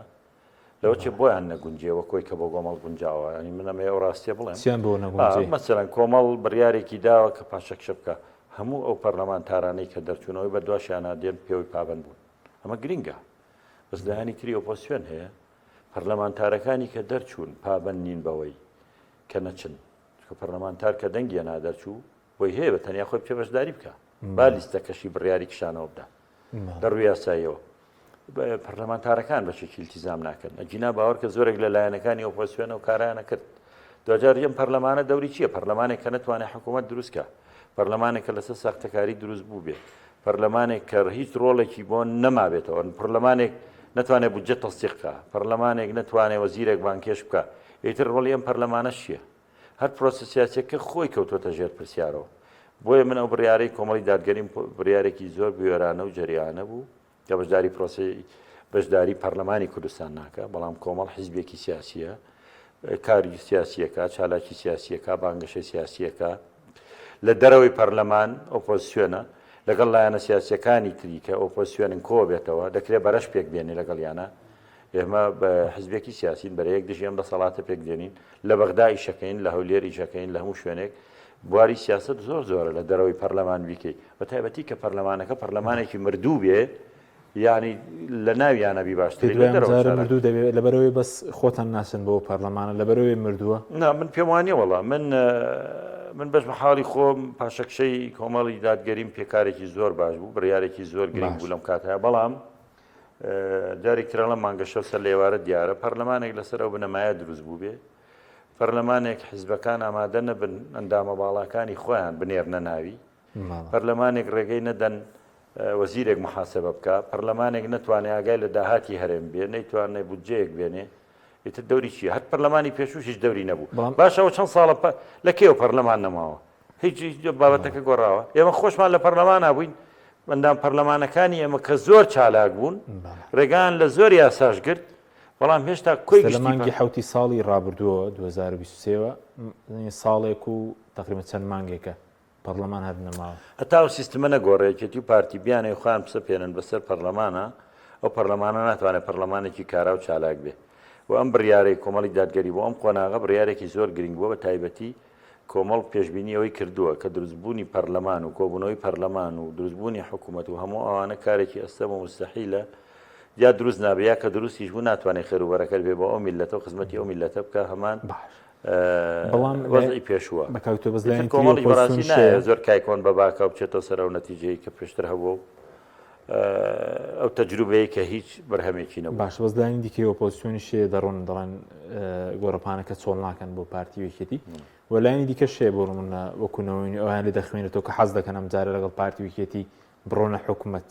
لەوە چێ بۆیان نەگونجێ وەک ئەوەی کە بۆ گۆمەڵ گونجاوە یانی من ئەمەوێ ئەو ڕاستیە بڵێم چیان بۆ نەگونجێ؟ مەسەلەن کۆمەڵ بڕیارێکی داوە کە پاشەکشە بکا هەموو ئەو پەرلەمانتارانەی کە دەرچوونەوەی بەدواشیانا دێن پێوەی پابەند بوون ئەمە گرنگە بەس لایەنی تری ئۆپۆزسیۆن هەیە پەرلەمانتارەکانی کە دەرچوون پابەند نین بەوەی کە نەچن چونکە پەرلەمانتار کە دەنگی هێنا دەرچوو بۆی هەیە بە تەنیا خۆی بچێ بەشداری بکا با لیستەکەشی بڕیاری کشانەوە بدا لە ڕووی یاساییەوە پەرلەمانتارەکان بەشێکی التیزام ناکەن ئەگینا باوەڕ کە زۆرێک لە لایەنەکانی ئۆپۆزسیۆنە و کارایانە کرد دوجار ئەم پەرلەمانە دەوری چییە پەرلەمانێک کە نەتوانێت حکوومەت دروستکە. پەرلەمانێک کە لەسەر ساختەکاری دروست بووبێ، پەرلەمانێک کە هیچ ڕۆڵێکی بۆ نەمابێتەوە، پەرلەمانێک نەتوانێت بودجە تەسدیق بکا، پەرلەمانێک نەتوانێت وەزیرێک بانگهێشت بکا، ئیتر ڕۆڵی ئەم پەرلەمانەش چییە؟ هەر پرۆسە سیاسییەکە خۆی کەوتۆتە ژێر پرسیارەوە. بۆیە من ئەو بڕیارەی کۆمەڵی دادگەریم بڕیارێکی زۆر بوێرانە و جەریئانە بوو کە بەشداری پرۆسەی بەشداری پەرلەمانی کوردستان ناکا، بەڵام کۆمەڵ حیزبێکی سیاسییە، کاری سیاسییەکە، چالاکی سیاسییەکە، بانگەشەی سیاسییەکە، لە دەرەوەی پەرلەمان ئۆپۆزسیۆنە، لەگەڵ لایەنە سیاسییەکانی تری کە ئۆپۆزسیۆنن کۆبێتەوە، دەکرێت بەرەش پێک بێنێ لەگەڵیانە. ئێمە بە حزبێکی سیاسین، بەرەیەک دژی ئەم دەسەڵاتە پێک دێنین، لە بەغدا ئیشەکەین، لە هەولێر ئیشەکەین، لە هەموو شوێنێک. بواری سیاسەت زۆر زۆرە لە دەرەوەی پەرلەمان بیکەی، بە تایبەتی کە پەرلەمانەکە پەرلەمانێکی مردوو بێ، یانی لە ناویانە بی باشترە لە دەرەوە چارە. مردوو دەبێ لەبەرئەوەی بەس خۆتان ناچن بۆ پەرلەمانە لەبەرئەوەی مردووە؟ نا من پێم وانیە وەڵا من من بەش بە حاڵی خۆم پاشەکشەی کۆمەڵی دادگەریم پێکارێکی زۆر باش بوو بڕیارێکی زۆر گرنگ بوو لەم کاتە بەڵام جارێک ترەڵە مانگەشەو سەر لە ئێوارە دیارە پەرلەمانێک لەسەر ئەو بنەمایە دروست بوو بێ پەرلەمانێک حیزبەکان ئامادە نەبن ئەندامە باڵاکانی خۆیان بنێرنە ناوی پەرلەمانێک ڕێگەی نەدەن وەزیرێک محاسبە بکا، پەرلەمانێک نەتوانێ ئاگای لە داهاتی هەرێم بێ، نەیتوانێ بودجەیەک بێنێ، ئیتر دەوری چییە؟ هەر پەرلەمانی پێشووش هیچ دەوری نەبوو. باشە ئەوە چەند ساڵە لە کەیەوە پەرلەمان نەماوە؟ هیچ بابەتەکە گۆڕاوە؟ ئێمە خۆشمان لە پەرلەمانا بووین، ئەندام پەرلەمانەکانی ئێمە کە زۆر چالاک بوون، ڕێگایان لە زۆر یاساش گرت، بەڵام هێشتا کۆی لە مانگی حەوتی ساڵی ڕابردووەوە 2023 وە ساڵێک و تقریبا چەند مانگێکە پەڕلەمان هەر نەماوە. هەتا ئەو سیستمە نەگۆڕێ یەکێتی و پارتی بیانەوێ خۆیان بسەپێنن بەسەر پەڕلەمانا ئەو پەڕلەمانە ناتوانێ پەڕلەمانێکی کارا و چالاک بێ و ئەم بڕیارەی کۆمەڵی دادگەری بۆ ئەم قۆناغە بڕیارێکی زۆر گرنگ بووە بە تایبەتی کۆمەڵ پێشبینی ئەوەی کردووە کە دروستبوونی پەرلەمان و کۆبوونەوەی پەرلەمان و دروستبوونی حکوومەت و هەموو ئەوانە کارێکی ئەستەم و موستەحیلە یا دروست نابێ یا کە دروستیش بوو ناتوانێت خێر و بەرەکەت بێ بۆ ئەو میللەتە و خزمەتی ئەو میللەتە بکا هەمان باش بەڵام وەزعی پێشووە. بە کاک تۆ بەس لایەنی تری کۆمەڵیش بەڕاستی نایە زۆر کای کۆن بە باکە و بچێتەوە سەر ئەو نەتیجەی کە پێشتر هەبووە و ئەو تەجروبەیە کە هیچ بەرهەمێکی نەبوو. باشە بەس لایەنی دیکەی ئۆپۆزسیۆنیش هەیە دەڕۆن دەڵێن گۆڕەپانەکە چۆڵ ناکەن بۆ پارتی و یەکێتی و لایەنی دیکەش هەیە بۆ نمونە وەکو نەوەی نوێ ئەویان لێ دەخوێنێتەوە کە حەز دەکەن ئەم جارە لەگەڵ پارتی و یەکێتی بڕۆنە حکومەت.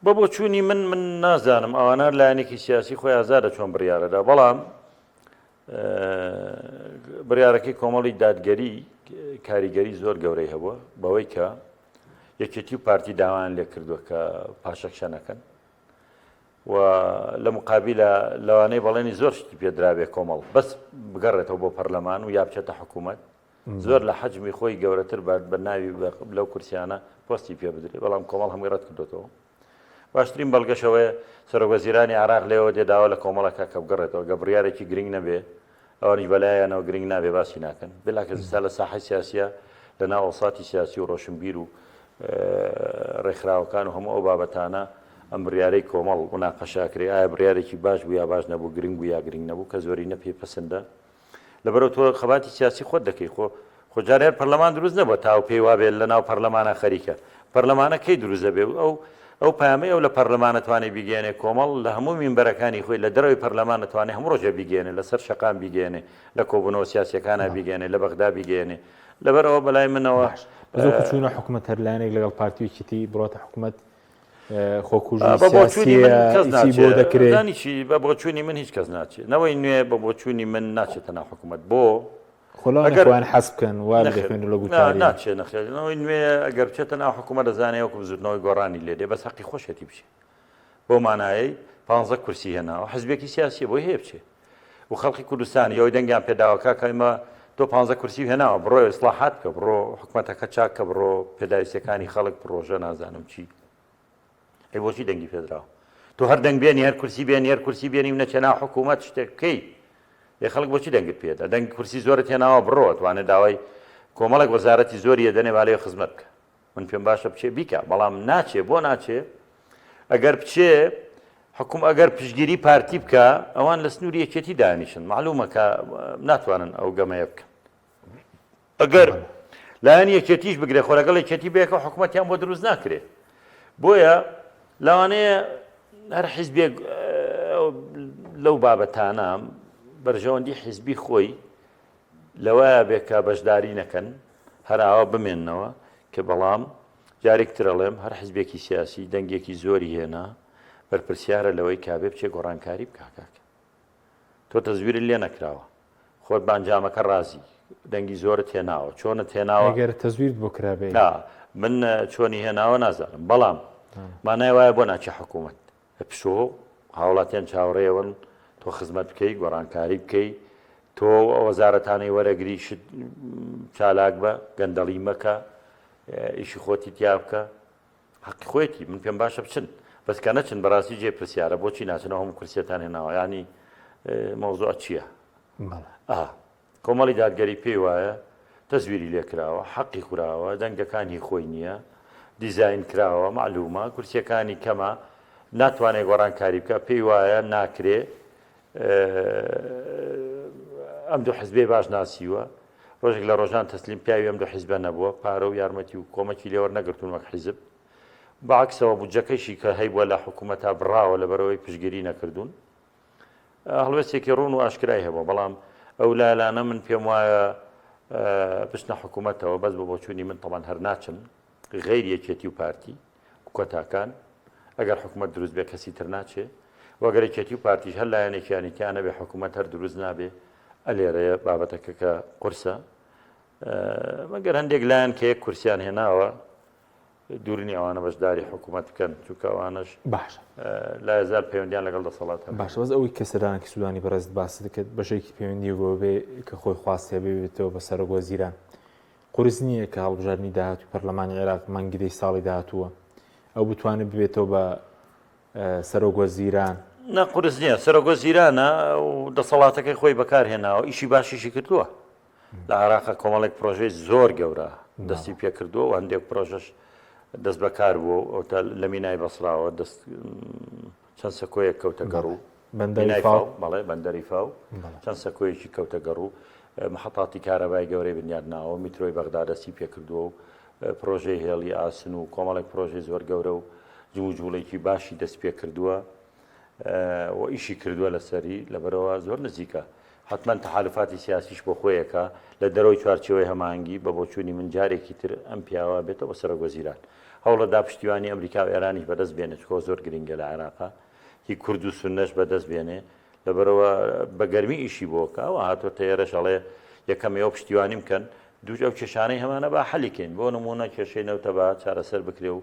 بە بۆچوونی من من نازانم ئەوانە لایەنێکی سیاسی خۆی ئازادە چۆن بڕیارەدا بەڵام بڕیارەکەی کۆمەڵی دادگەری کاریگەری زۆر گەورەی هەبووە بەوەی کە یەکێتی و پارتی داوایان لێ کردووە کە پاشەکشە نەکەن و لە مقابلە لەوانەیە بەڵێنی زۆر شتی پێدرابێ کۆمەڵ بەس بگەڕێتەوە بۆ پەرلەمان و یا بچێتە حکوومەت زۆر لە حەجمی خۆی گەورەتر بە ناوی لەو کورسیانە پۆستی پێ بدرێت بەڵام کۆمەڵ هەمووی ڕەت کردوێتەوە باشترین بەڵگەش ئەوەیە سەرۆکوەزیرانی عێراق لێوە دێ داوا لە کۆمەڵەکە کە بگەڕێتەوە گە بڕیارێکی گرنگ نەبێ ئەوانیش بەلایانەوە گرنگ نابێ باسی ناکەن بلا کە ئێستا لە ساحەی سیاسیە لە ناو ئەوساتی سیاسی و ڕۆشنبیر و ڕێکخراوەکان و هەموو ئەو بابەتانە ئەم بڕیارەی کۆمەڵ مناقەشە ئەکرێ ئایا بڕیارێکی باش بوو یا باش نەبوو گرنگ بوو یا گرنگ نەبوو کە زۆرینە پێی پەسندە لەبەرئەوە تۆ خەباتی سیاسی خۆت دەکەی خۆ خۆ جارێ هەر پەرلەمان دروست نەبووە تا ئەو پێی وابێت لە ناو پەرلەمانە خەریکە پەرلەمانە کەی دروست دەبێ و ئەو ئەو پەیامەی ئەو لە پەرلەمانە توانێ بیگەیەنێ کۆمەڵ لە هەموو مینبەرەکانی خۆی لە دەرەوەی پەرلەمان دەتوانێ هەموو ڕۆژێ بیگەیەنێ لەسەر شەقام بیگەیەنێ لە کۆبوونەوە سیاسیەکانە بیگەیەنێ لە بەغدا بیگەیەنێ لەبەر ئەوە بەلای منەوە باش بەس وەکو چوونە حکومەت هەر لایەنێک لەگەڵ پارتی و یەکێتی بڕاتە حکومەت خۆکوژی بە بۆچوونی من کەس سیاسییە چی بۆ ناچێ دەکرێ؟ زانی چی بە بۆچوونی من هیچ کەس ناچێ نەوەی نوێ بە بۆچوونی من ناچێتە ناو حکوومەت بۆ خۆ لەوانەیە ئەگەر خۆیان حەز بکەن وا نەخێر دەخوێنن لە نا گوتاریان. ناچێ نەخێر نەوەی نوێ ئەگەر بچێتە ناو حکوومەت دەزانێ وەکو بزووتنەوەی گۆڕانی لێ دێ بەس هەقی خۆشیەتی بچێ بەو مانایەی پانزە کورسی هێناوە حزبێکی سیاسیە بۆی هەیە بچێ و خەڵکی کوردستانی ئەوەی دەنگیان پێداوە کاکە ئێمە تۆ پانزە کورسی هێناوە بڕۆ ئیسلاحات بکە بڕۆ حکومەتەکە چاک کە بڕۆ پێداویستیەکانی خەڵک پڕۆژە نازانم چی ئەی بۆچی دەنگی پێدراوە تۆ هەر دەنگ بێنی هەر کورسی بێنی هەر کورسی بێنی و نەچێ ناو حکوومەت شتێک بکەی ئێ خەڵک بۆچی دەنگت پێدا دەنگ کورسی زۆرت هێناوە بڕۆ توانێت داوای کۆمەڵێک وەزارەتی زۆری دەنێ بالێ خزمەت بکە من پێم باشە بچێ بیکا بەڵام ناچێ بۆ ناچێ ئەگەر بچێ حکوم ئەگەر پشگیری پارتی بکە ئەوان لە سنووری یەکێتی دانیشن معلومە کە ناتوانن ئەو گەمەیە بکەن ئەگەر لایەن یەکێتیش بگرێ خۆ لەگەڵ یەکێتی بێکە حکوومەتیان بۆ دروست ناکرێ بۆیە لەوانەیە هەر حیزبێک لەو بابەتانە بەرژەوەندی حیزبی خۆی لەوەیە بێ کە بەشداری نەکەن. هەر ئاوا بمێننەوە کە بەڵام جارێک تر ئەڵێم هەر حزبێکی سیاسی دەنگێکی زۆری هێنا بەرپرسیارە لەوەی کابێ بچێ گۆڕانکاری بکا کاکە تۆ تەزویرت لێ نەکراوە خۆت بە ئەنجامەکە ڕازی دەنگی زۆرت هێناوە چۆنت هێناوە ئەگەر تەزویرت بۆ کرابێ نا من چۆنی هێناوە نازانم بەڵام مانای وایە بۆ ناچێ حکوومەت پشۆ هاوڵاتیان چاوەڕێون تۆ خزمەت بکەی گۆڕانکاری بکەی تۆ وەزارەتانەی وەرەگری شت چالاک بە گەندەڵی مەکە ئیشی خۆتی تیا بکە حەقی خۆیەتی من پێم باشە بچن بەس کە نەچن بەڕاستی جێ پرسیارە بۆچی ناچنەوە هەموو کورسیەتان هێناوە ینی مەوزوع چییە؟ ئا کۆمەڵی دادگەری پێی وایە تەزویری لێکراوە حەقی خوراوە دەنگەکان هی خۆی نییە دیزاین کراوە معلومە کورسیەکانی کەمە ناتوانێت گۆڕانکاری بکە پێی وایە ناکرێ ئەم دوو حزبەی باش ناسیوە ڕۆژێک لە ڕۆژان تەسلیم پیاوی ئەم دوو حیزبە نەبووە، پارە و یارمەتی و کۆمەکی لێ وەرنەگرتوون وەک حیزب. بە عەکسەوە بودجەکەیشی کە هەیبووە لە حکوومەتا بڕاوە لەبەرئەوەی پشتگیری نەکردوون. هەڵوێستێکی ڕوون و ئاشکرای هەبووە، بەڵام ئەو لایەنانە من پێم وایە بچنە حکوومەتەوە، بەس بە بۆچوونی من تەبعەن هەر ناچن، غەیری یەکێتی و پارتی و کۆتاکان، ئەگەر حکوومەت دروست بێ کەسی تر ناچێ و ئەگەر یەکێتی و پارتیش هەر لایەنێکیانی تیا نەبێ حکوومەت هەر دروست نابێ. ئەلێرەیە بابەتەکە کە قورسە مەگەر هەندێک لایەن کە یەک کورسیان هێناوە دوورنی ئەوانە بەشداری حکوومەت بکەن چونکە ئەوانەش باشە لا زال پەیوەندیان لەگەڵ دەسەڵات هەبێت. باشە بەس ئەوەی کە سەردانێکی سوودانی بەڕێزت باست کرد بەشێکی پەیوەندی بەوە بێ کە خۆی خواستیە ببێتەوە بە سەرۆک وەزیران قورس نییە کە هەڵبژاردنی داهاتووی پەرلەمانی عێراق مانگی دەی ساڵی داهاتووە ئەو بتوانێت ببێتەوە بە سەرۆک وەزیران؟ نا قورس نییە سەرۆک وەزیرانە و دەسەڵاتەکەی خۆی بەکارهێناوە ئیشی باشیشی کردووە لە عێراقا کۆمەڵێک پرۆژەی زۆر گەورە دەستی پێکردووە و هەندێک پرۆژەش دەست بەکار بووە و ئەوتا لە مینای بەسراوە دەست چەند سەکۆیەک کەوتە گەڕ و بەندەری فاو بەڵێ بەندەری فاو چەند سەکۆیەکی کەوتە گەڕ و محەتاتی کارەبای گەورەی بنیاد ناوە میترۆی بەغدا دەستی پێکردووە و پرۆژەی هێڵی ئاسن و کۆمەڵێک پرۆژەی زۆر گەورە و جموجوڵێکی باشی دەست پێکردووە و ئیشی کردووە لەسەری لەبەرەوە زۆر نزیکە حتمما تەحالفاتی سیاسیش بۆ خۆیەکە لە دەرەوەی چوارچێوەی هەماهەنگی بە بۆچوونی من جارێکی تر ئەم پیاوە بێتەوە سەرۆک وەزیران هەوڵەدا پشتیوانی ئەمریکا و ئێرانیش بەدەست بێنێت چکۆ زۆر گرنگە لە عێراقا هی کورد و سوننەش بەدەست بێنێ لەبەرئەوە بە گەرمی ئیشی بۆ کە ئەوە هاتۆتە ئێرەش ئەڵێ یەکەم ئێوە پشتیوانیم کەن دووش ئەو کێشانەی هەمانە با حەلی کەین بۆ نموونە کێشەی نەوتە با چارەسەر بکرێ و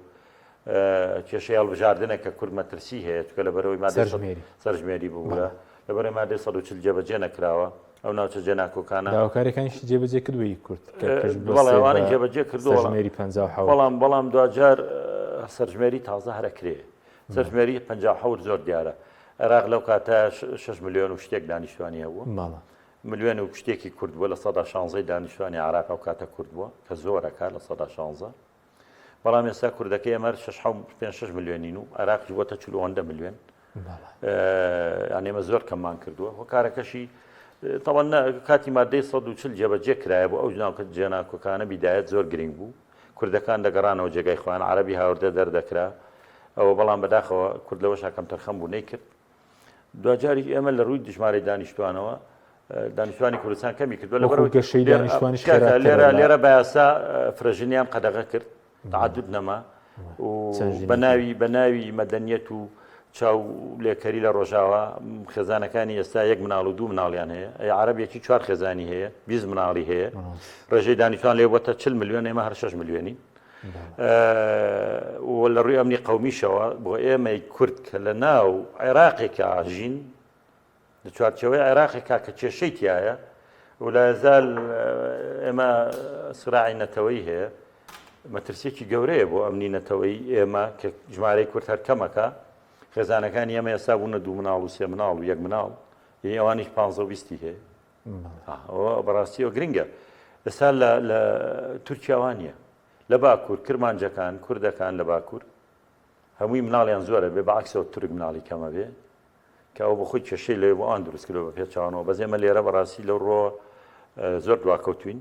کێشەی هەڵبژاردنە کە کورد مەترسی هەیە چونکە لەبەرئەوەی مادەی سەرژمێری سەرژمێری ببوورە لەبەرئەوەی مادەی 140 جێبەجێ نەکراوە ئەو ناوچە جێناکۆکانە داواکاریەکانیشی جێبەجێ کردووە ی کورد کە پشت بەڵێ ببەستێ ئەوانەی بە جێبەجێ کردووە بەڵام سەرژمێری 57 بەڵام بەڵام دواجار سەرژمێری تازە هەر ئەکرێ سەرژمێری 57 زۆر دیارە عێراق لەو کاتە شەش ملیۆن و شتێک دانیشتوانی هەبوو. بەڵێ. ملیۆن و شتێکی کورد بووە، 16% ی دانیشتوانی عێراق ئەو کاتە کورد بووە، کە زۆرەکە 16%. بەڵام ئێستا کوردەکەی ئێمە هەر شەش حەوت پێنج شەش ملیۆنین و عێراقیش بۆتە چل ئەوەندە ملیۆن. بەڵێ. یان ئێمە زۆر کەممان کردووە. هۆکارەکەشی تەبعەن کاتی مادەی 140 جێبەجێ کرایە بۆ ئەو ناوکە جێناکۆکانە بیدایەت زۆر گرنگ بوو. کوردەکان دەگەڕانەوە جێگای خۆیان، عەرەبی هاوردە دەردەکرا، ئەوە بەڵام بەداخەوە کورد لەوەشا کەمتەرخەم بوو نەیکرد. دواجاریش ئێمە لە ڕووی ژمارەی دانیشتوانەوە دانیشتوانی کوردستان کەمی کردووە لەبەر وەکو گەشەی لێرە دانیشتوانیش کاکە خێراترە لێرە لە لێرە بە یاسا فرەژنیان قەدەغە کرد تعدد نەما و چەند بە ژنێکی ناوی بە ناوی مەدەنیەت و چاو لێکەری لە ڕۆژاوا خێزانەکانی ئێستا یەک مناڵ و دوو مناڵیان هەیە ئەی عەرەبێکی چوار خێزانی هەیە 20 مناڵی هەیە ڕێژەی دانیشتوان لێ بۆتە 40 ملیۆن ئێمە هەر 6 ملیۆنین و لە ڕووی ئەمنی قەومیشەوە بۆ ئێمەی کورد کە لە ناو عێراقێکا ژین لە چوارچێوەی عێراقێکا کە کێشەی تیایە و لا یەزال ئێمە سراعی نەتەوەی هەیە مەترسیەکی گەورەیە بۆ ئەمنی نەتەوەی ئێمە کە ژمارەی کورد هەر کەمەکە خێزانەکانی ئێمە ئێستا بوونە دوو مناڵ و سێ مناڵ و یەک مناڵ یعنی ئەوانیش پ و بیستی هەیە ئەوە بەڕاستیەوە گرنگە ئێستا لە تورکیا وانە لە باکوور کرمانجەکان کوردەکان لە باکوور هەمووی مناڵیان زۆرە بێ بەعکسەوە تورک مناڵی کەمە بێ کە ئەوە بەخۆی کێشەی لەوێ بۆ ئەوان دروست کردووە بە پێچەوانەوە بەس ئێمە لێرە بەڕاستی لەو ڕۆ زۆر دواکەوتوین.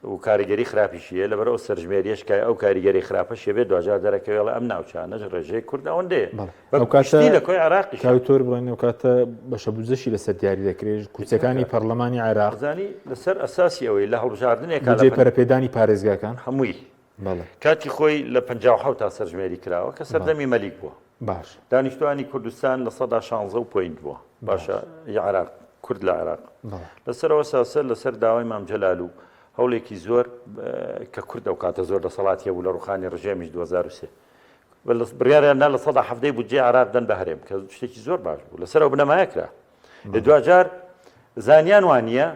و کاریگەری خراپیشی هەیە، لەبەر ئەو سەرژمێریەش کە ئەو کاریگەری خراپەش هەبێت دواجار دەرەکەوێ ئەڵێ ئەم ناوچانەش ڕێژەی کورد ئەوەندەیە بەڵێ بە ئەو کاتە گشتی لە کۆی عێراقیشە. کاک دکتۆر بڵێن ئەو کاتە بەشە بودجەشی لەسەر دیاری دەکرێت کورسیەکانی پەرلەمانی عێراق زانی لەسەر ئەساسی ئەوەی لە هەڵبژاردنێکا لە بودجەی پەرەپێدانی پارێزگاکان هەمووی بەڵێ کاتی خۆی لە 57 تا سەرژمێری کراوە کە بەڵێ سەردەمی مەلیک بووە باش دانیشتوانی کوردستان 16% و point بووە باش باشە ی عێراق کورد لە عێراق بەڵێ لەسەرەوە ساسە لەسەر داوای مام جەلال و هەوڵێکی زۆر کە کورد ئەو کاتە زۆر دەسەڵاتی هەبوو لە ڕوخانی ڕژێمیش 2003 بڕیاریان دا 17% بودجەی عێراق دەن بە هەرێم کە شتێکی زۆر باش بوو لەسەر ئەو بنەمایە کرا دواجار زانیان وانە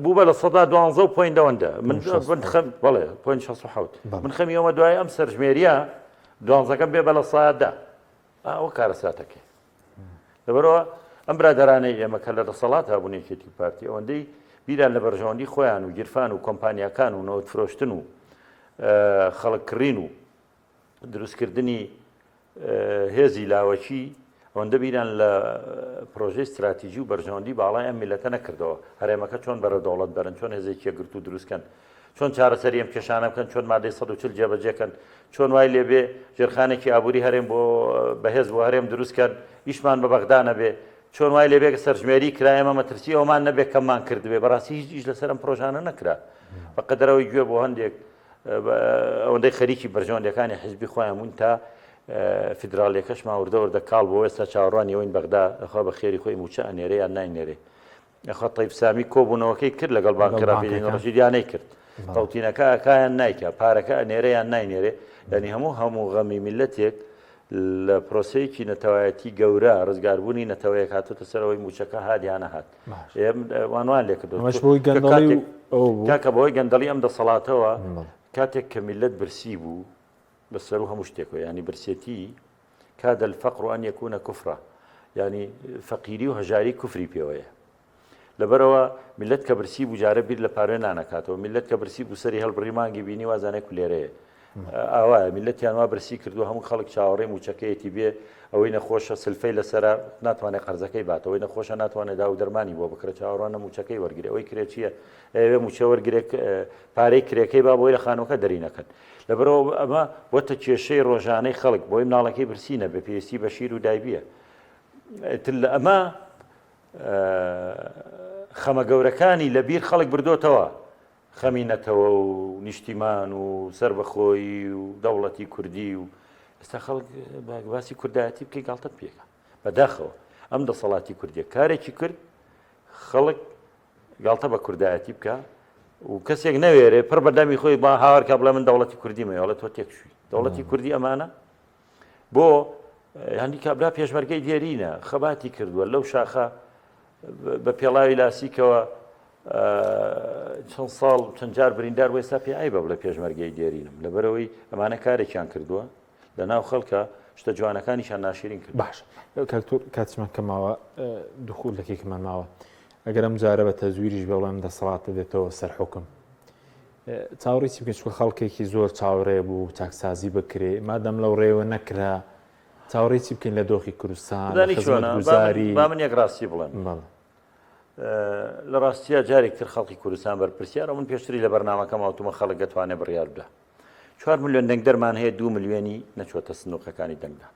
بوو بە 12% و point ئەوەندە من من خەم بەڵێ point 67 من خەمی ئەوە دوای ئەم سەرژمێریە دوانزەکەم بێ بە 10% ئەوە کارەساتەکەی لەبەرئەوە ئەم برادەرانەی ئێمە کە لە دەسەڵاتا بوون یەکێتی و پارتی ئەوەندەی بیران لە بەرژەوەندی خۆیان و گیرفان و کۆمپانیاکان و نەوت فرۆشتن و خەڵک کڕین و دروستکردنی هێزی لاوەکی ئەوەندە بیران لە پرۆژەی ستراتیژی و بەرژەوەندی باڵای ئەم میلەتە نەکردەوە هەرێمەکە چۆن بەرە دەوڵەت بەرن چۆن هێزێکی یەکگرتوو دروستکەن چۆن چارەسەری ئەم کێشانە بکەن، چۆن مادەی 140 جێبەجێ کەن، چۆن وای لێ بێ ژێرخانێکی ئابووری هەرێم بۆ بەهێز بۆ هەرێم دروست کەن، ئیشمان بە بەغدا نەبێ، چۆن وای لێ بێ کە سەرژمێری کرا ئێمە مەترسی ئەوەمان نەبێ کەممان کردبێ، بەڕاستی هیچ ئیش لەسەر ئەم پرۆژانە نەکرا. بە قەدەر ئەوەی گوێ بۆ هەندێک ئەوەندەی خەریکی بەرژەوەندیەکانی حیزبی خۆیان بوون تا فیدراڵیەکەشمان وردە وردە کاڵ بۆ ئێستا چاوەڕوانی ئەوەین بەغدا خوا بە خێری خۆی مووچە ئەنێرێ یان ناینێرێ. یاخوا تەیف سامی کۆبوونەوەکەی کرد لەگەڵ بانکی ڕافیدەین ڕەشید یا نەیکرد تەوتینەکە ئەکا یان نایکا پارەکە ئەنێرێ یان ناینێرێ یعنی هەموو هەموو غەمی میلەتێک لە پرۆسەیەکی نەتەوایەتی گەورە ڕزگاربوونی نەتەوەیەک هاتۆتە سەرەوەی موچەکە هات یا نەهات وانوان لێکردو کاکە بەهۆی گەندەڵی ئەم دەسەڵاتەوە کاتێک کە میلەت برسی بوو بە سەرو هەموو شتێکەوە ینی برسێتی کاد الفقر ان یکون کفرا یانی فەقیری و هەژاری کوفری پێوەیە لەبەرەوە میلەت کە برسی بوو جارە بیر لە پارێ نانەکاتەوە میلەت کە برسی بوو سەری هەڵبڕی مانگی بینی وازانێ کولێرەیە ئاوایە میلەتیان وا برسی کردو هەموو خەڵک چاوەڕێ موچەکەیەتی بێ ئەوەی نەخۆشە سلفەی لەسرە ناتوانێت قەرزەکەی باتەوەی نەخۆشە ناتوانێت دا و دەرمانی بۆ بکرە چاوەڕوانە موچەکەی وەرگێ ئەوەی کرێچیە ئەوێ موچە وەرگێک پارەی کرێکەی با بۆی لە خانوەکە دەری نەکەن لەبەرئەوە ئەمە بۆتە کێشەی ڕۆژانەی خەڵک بۆی مناڵەکەی برسی نەبێ پێویستی بە شیر و دایبیە ئیتر لە ئەمە خەمە گەورەکانی لە بیر خەڵک بردۆتەوە خەمی نەتەوە و نیشتیمان و سەربەخۆیی و دەوڵەتی کوردی و ئێستا خەڵک باسی کوردایەتی بکەی گاڵتەت پێکە بەداخەوە ئەم دەسەڵاتی کوردیە کارێکی کرد خەڵک گاڵتە بە کوردایەتی بکە و کەسێک نەوێرێ پڕ بە دەمی خۆی با هاوارکە بڵێ من دەوڵەتی کوردی مەوێڵێ تۆ تێکچووی دەوڵەتی کوردی ئەمانە بۆ هەندی کابرا پێشمەرگەی دێرینە خەباتی کردووە لەو شاخە بە پێڵاوی لاسیکەوە چەند ساڵ چەند جار بریندار بۆ ئێستا پێ عیبە بڵێ پێشمەرگەی دێرینم لەبەرەوەی ئەمانە کارێکیان کردووە لە ناو خەڵکە شتە جوانەکانیشان ناشرین کرد. باش کاک تۆر کاتیشمان کەم ماوە دوو خولەکێکمان ماوە ئەگەر ئەم جارە بە تەزویریش بێ بڵێم دەسەڵاتە دێتەوە سەر حوکم چاوەڕێی چی بکەین چونکە خەڵکێکی زۆر چاوەڕێ بوو چاکسازی بکرێ مادەم لەو ڕێوە نەکرا چاوەڕێی چی بکەین لە دۆخی کوردستان لە زانی چۆنە خزمەتگوزاری با من یەک ڕاستی بڵێم بەڵێ لە ڕاستیە جارێک تر خەڵکی کوردستان بەرپرسیارە من پێشتری لە بەرنامەکەم وتومە خەڵک دەتوانێت بڕیار بدە چوار ملیۆن دەنگدەرمان هەیە دوو ملیۆنی نەچوەتە سندوقەکانی دەنگدان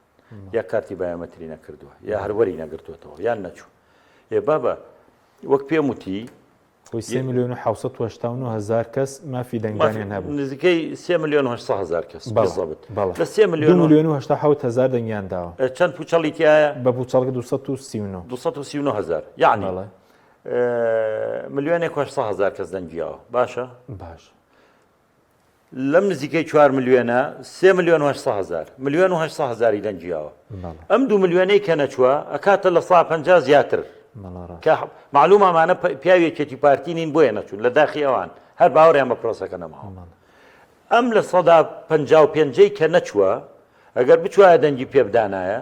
یا کارتی بایۆمەتری نەکردووە یا هەروەری نەگرتووەتەوە یان نەچوو ئێ بابە وەک پێم وتی خۆی سێ ملیۆن و 789 هەزار کەس مافی دەنگدانیان هەبوو نزیکەی سێ ملیۆن و 800 هەزار کەس بەڵێ، بالضبط بەڵێ. لە سێ دوو ملیۆن و ملیۆن و 87 هەزار دەنگیان داوە چەند پوچەڵی تایە بە پوچەڵک 239 239 هەزار یعنی بەڵێ ملیۆنێک و 800 هەزار کەس دەنگیاوە باشە باش لەم نزیکەی چوار ملیۆنە سێ ملیۆن و هەشت هەزار ملیۆن و هەشت هەزاری دەنگی یاوە ئەم دوو ملیۆنەی کە نەچووە ئەکاتە لە سا 50 زیاتر کە معلومە ئەمانە پیاوی یەکێتی پارتی نین بۆیە نەچوون لە داخی ئەوان هەر باوەڕیان بە پرۆسەکە نەماوە ئەم لە سەدا 55ەی کە نەچووە ئەگەر بچوایە دەنگی پێ بدانایە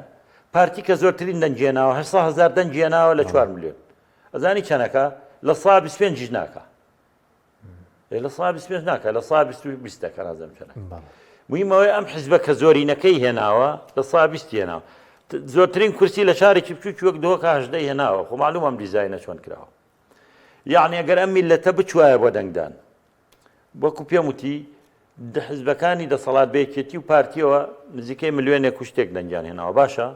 پارتی کە زۆرترین دەنگی هێناوە 800 هەزار دەنگی هێناوە لە 4 ملیۆن ئەزانی چەنەکە لە سا 25 ناکە لە سا 25 ناکە لە سا 20 دەکە نازم چەنە مهمەوەی ئەم حزبە کە زۆرینەکەی هێناوە لە سا 20 هێناوە زۆرترین کورسی لە شارێکی بچووکی وەک دهۆکە هەژدەی هێناوە خۆ معلوم ئەم دیزاینە چۆن کراوە یعنی ئەگەر ئەم میلەتە بچوایە بۆ دەنگدان. وەکو پێم وتی حزبەکانی دەسەڵات بە یەکێتی و پارتیەوە نزیکەی ملیۆنێک و شتێک دەنگیان هێناوە باشە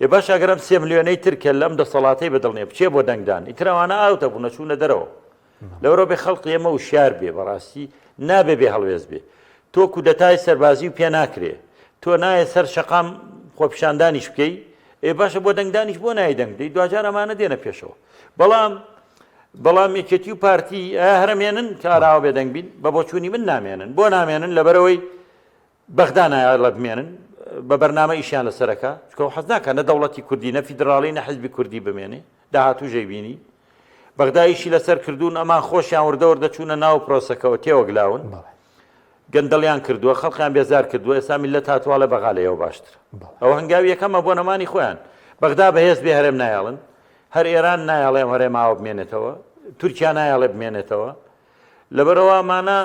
ئێ باشە ئەگەر ئەم سێ ملیۆنەی تر کە لەم دەسەڵاتەی بەدڵ نیە بچێ بۆ دەنگدان ئیتر ئەوانە ئاوتە بوونە چوونە دەرەوە لەورە بێ خەڵقی ئێمە وشیار بێ بەڕاستی نابێ بێ هەڵوێست بێ تۆ کودەتای سەربازی و پێ ناکرێ تۆ نایە سەر شەقام خۆپیشاندانیش بکەی ئێ باشە بۆ دەنگدانیش بۆ نای دەنگ دەی دواجار ئەمانە دێنە پێشەوە بەڵام بەڵام یەکێتی و پارتی هەرمێنن کە ئاراوە بێدەنگ بین بە بۆچوونی من نامێنن بۆ نامێنن لەبەرەوەی بەغدا نایەڵێ بمێنن بە بەرنامە ئیشیان لەسەرەکە چکە حەز ناکە نە دەوڵەتی کوردی نە فیدراڵی نە حزبی کوردی بمێنێ داهاتوو ژەی بینی بەغدا ئیشی لەسەر کردوون ئەمان خۆشیان وردە وردە چوونە ناو پرۆسەکەوە تێوەگلاون گەندەڵیان کردووە خەڵکیان بێزار کردووە ئێستا میللەت هاتوواڵێ بەغا لەیەوە باشترە ئەو هەنگاوی یەکەمە بۆ نەمانی خۆیان بەغدا بەهێز بێ هەرێم نایەڵن هەر ئێران نایەڵێ ئەم هەرێم ئاوە بمێنێتەوە تورکیا نایەڵێ بمێنێتەوە لەبەرئەوە ئەمانە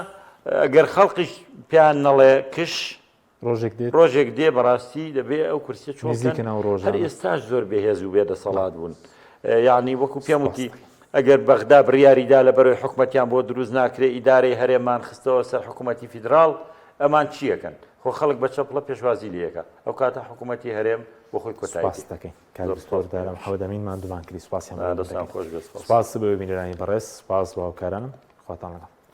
ئەگەر خەڵقیش پێیان نەڵێ کش ڕۆژێک دێت ڕۆژێک دێ بەڕاستی دەبێ ئەو کورسیە چۆڵ نزیکە بکەن ناو هەر ڕۆژانە ئێستاش زۆر بێهێز و بێدەسەڵات بوون یعنی وەکو پێم سپاس وتی دەکەم. ئەگەر بەغدا بڕیاری دا لەبەرەوەی حکومەتیان بۆ دروست ناکرێ ئیدارەی هەرێمان خستەوە سەر حکومەتی فیدراڵ ئەمان چیەکەن خۆ خەڵک بە چەپڵە پێشوازی لێکە ئەو کاتە حکومەتی هەرێم بۆ خۆی کۆتایی سپاس دێ دەکەین کاک زۆر دکتۆر سپاس دارا محەمەد ئەمین ماندوومان کردی سپاسیان بۆ دەستان دەکەین خۆش بێت سپاس سپاس بۆ بینەرانی بەڕێز سپاس بۆ هاوکارانم خواتان لەگەڵ.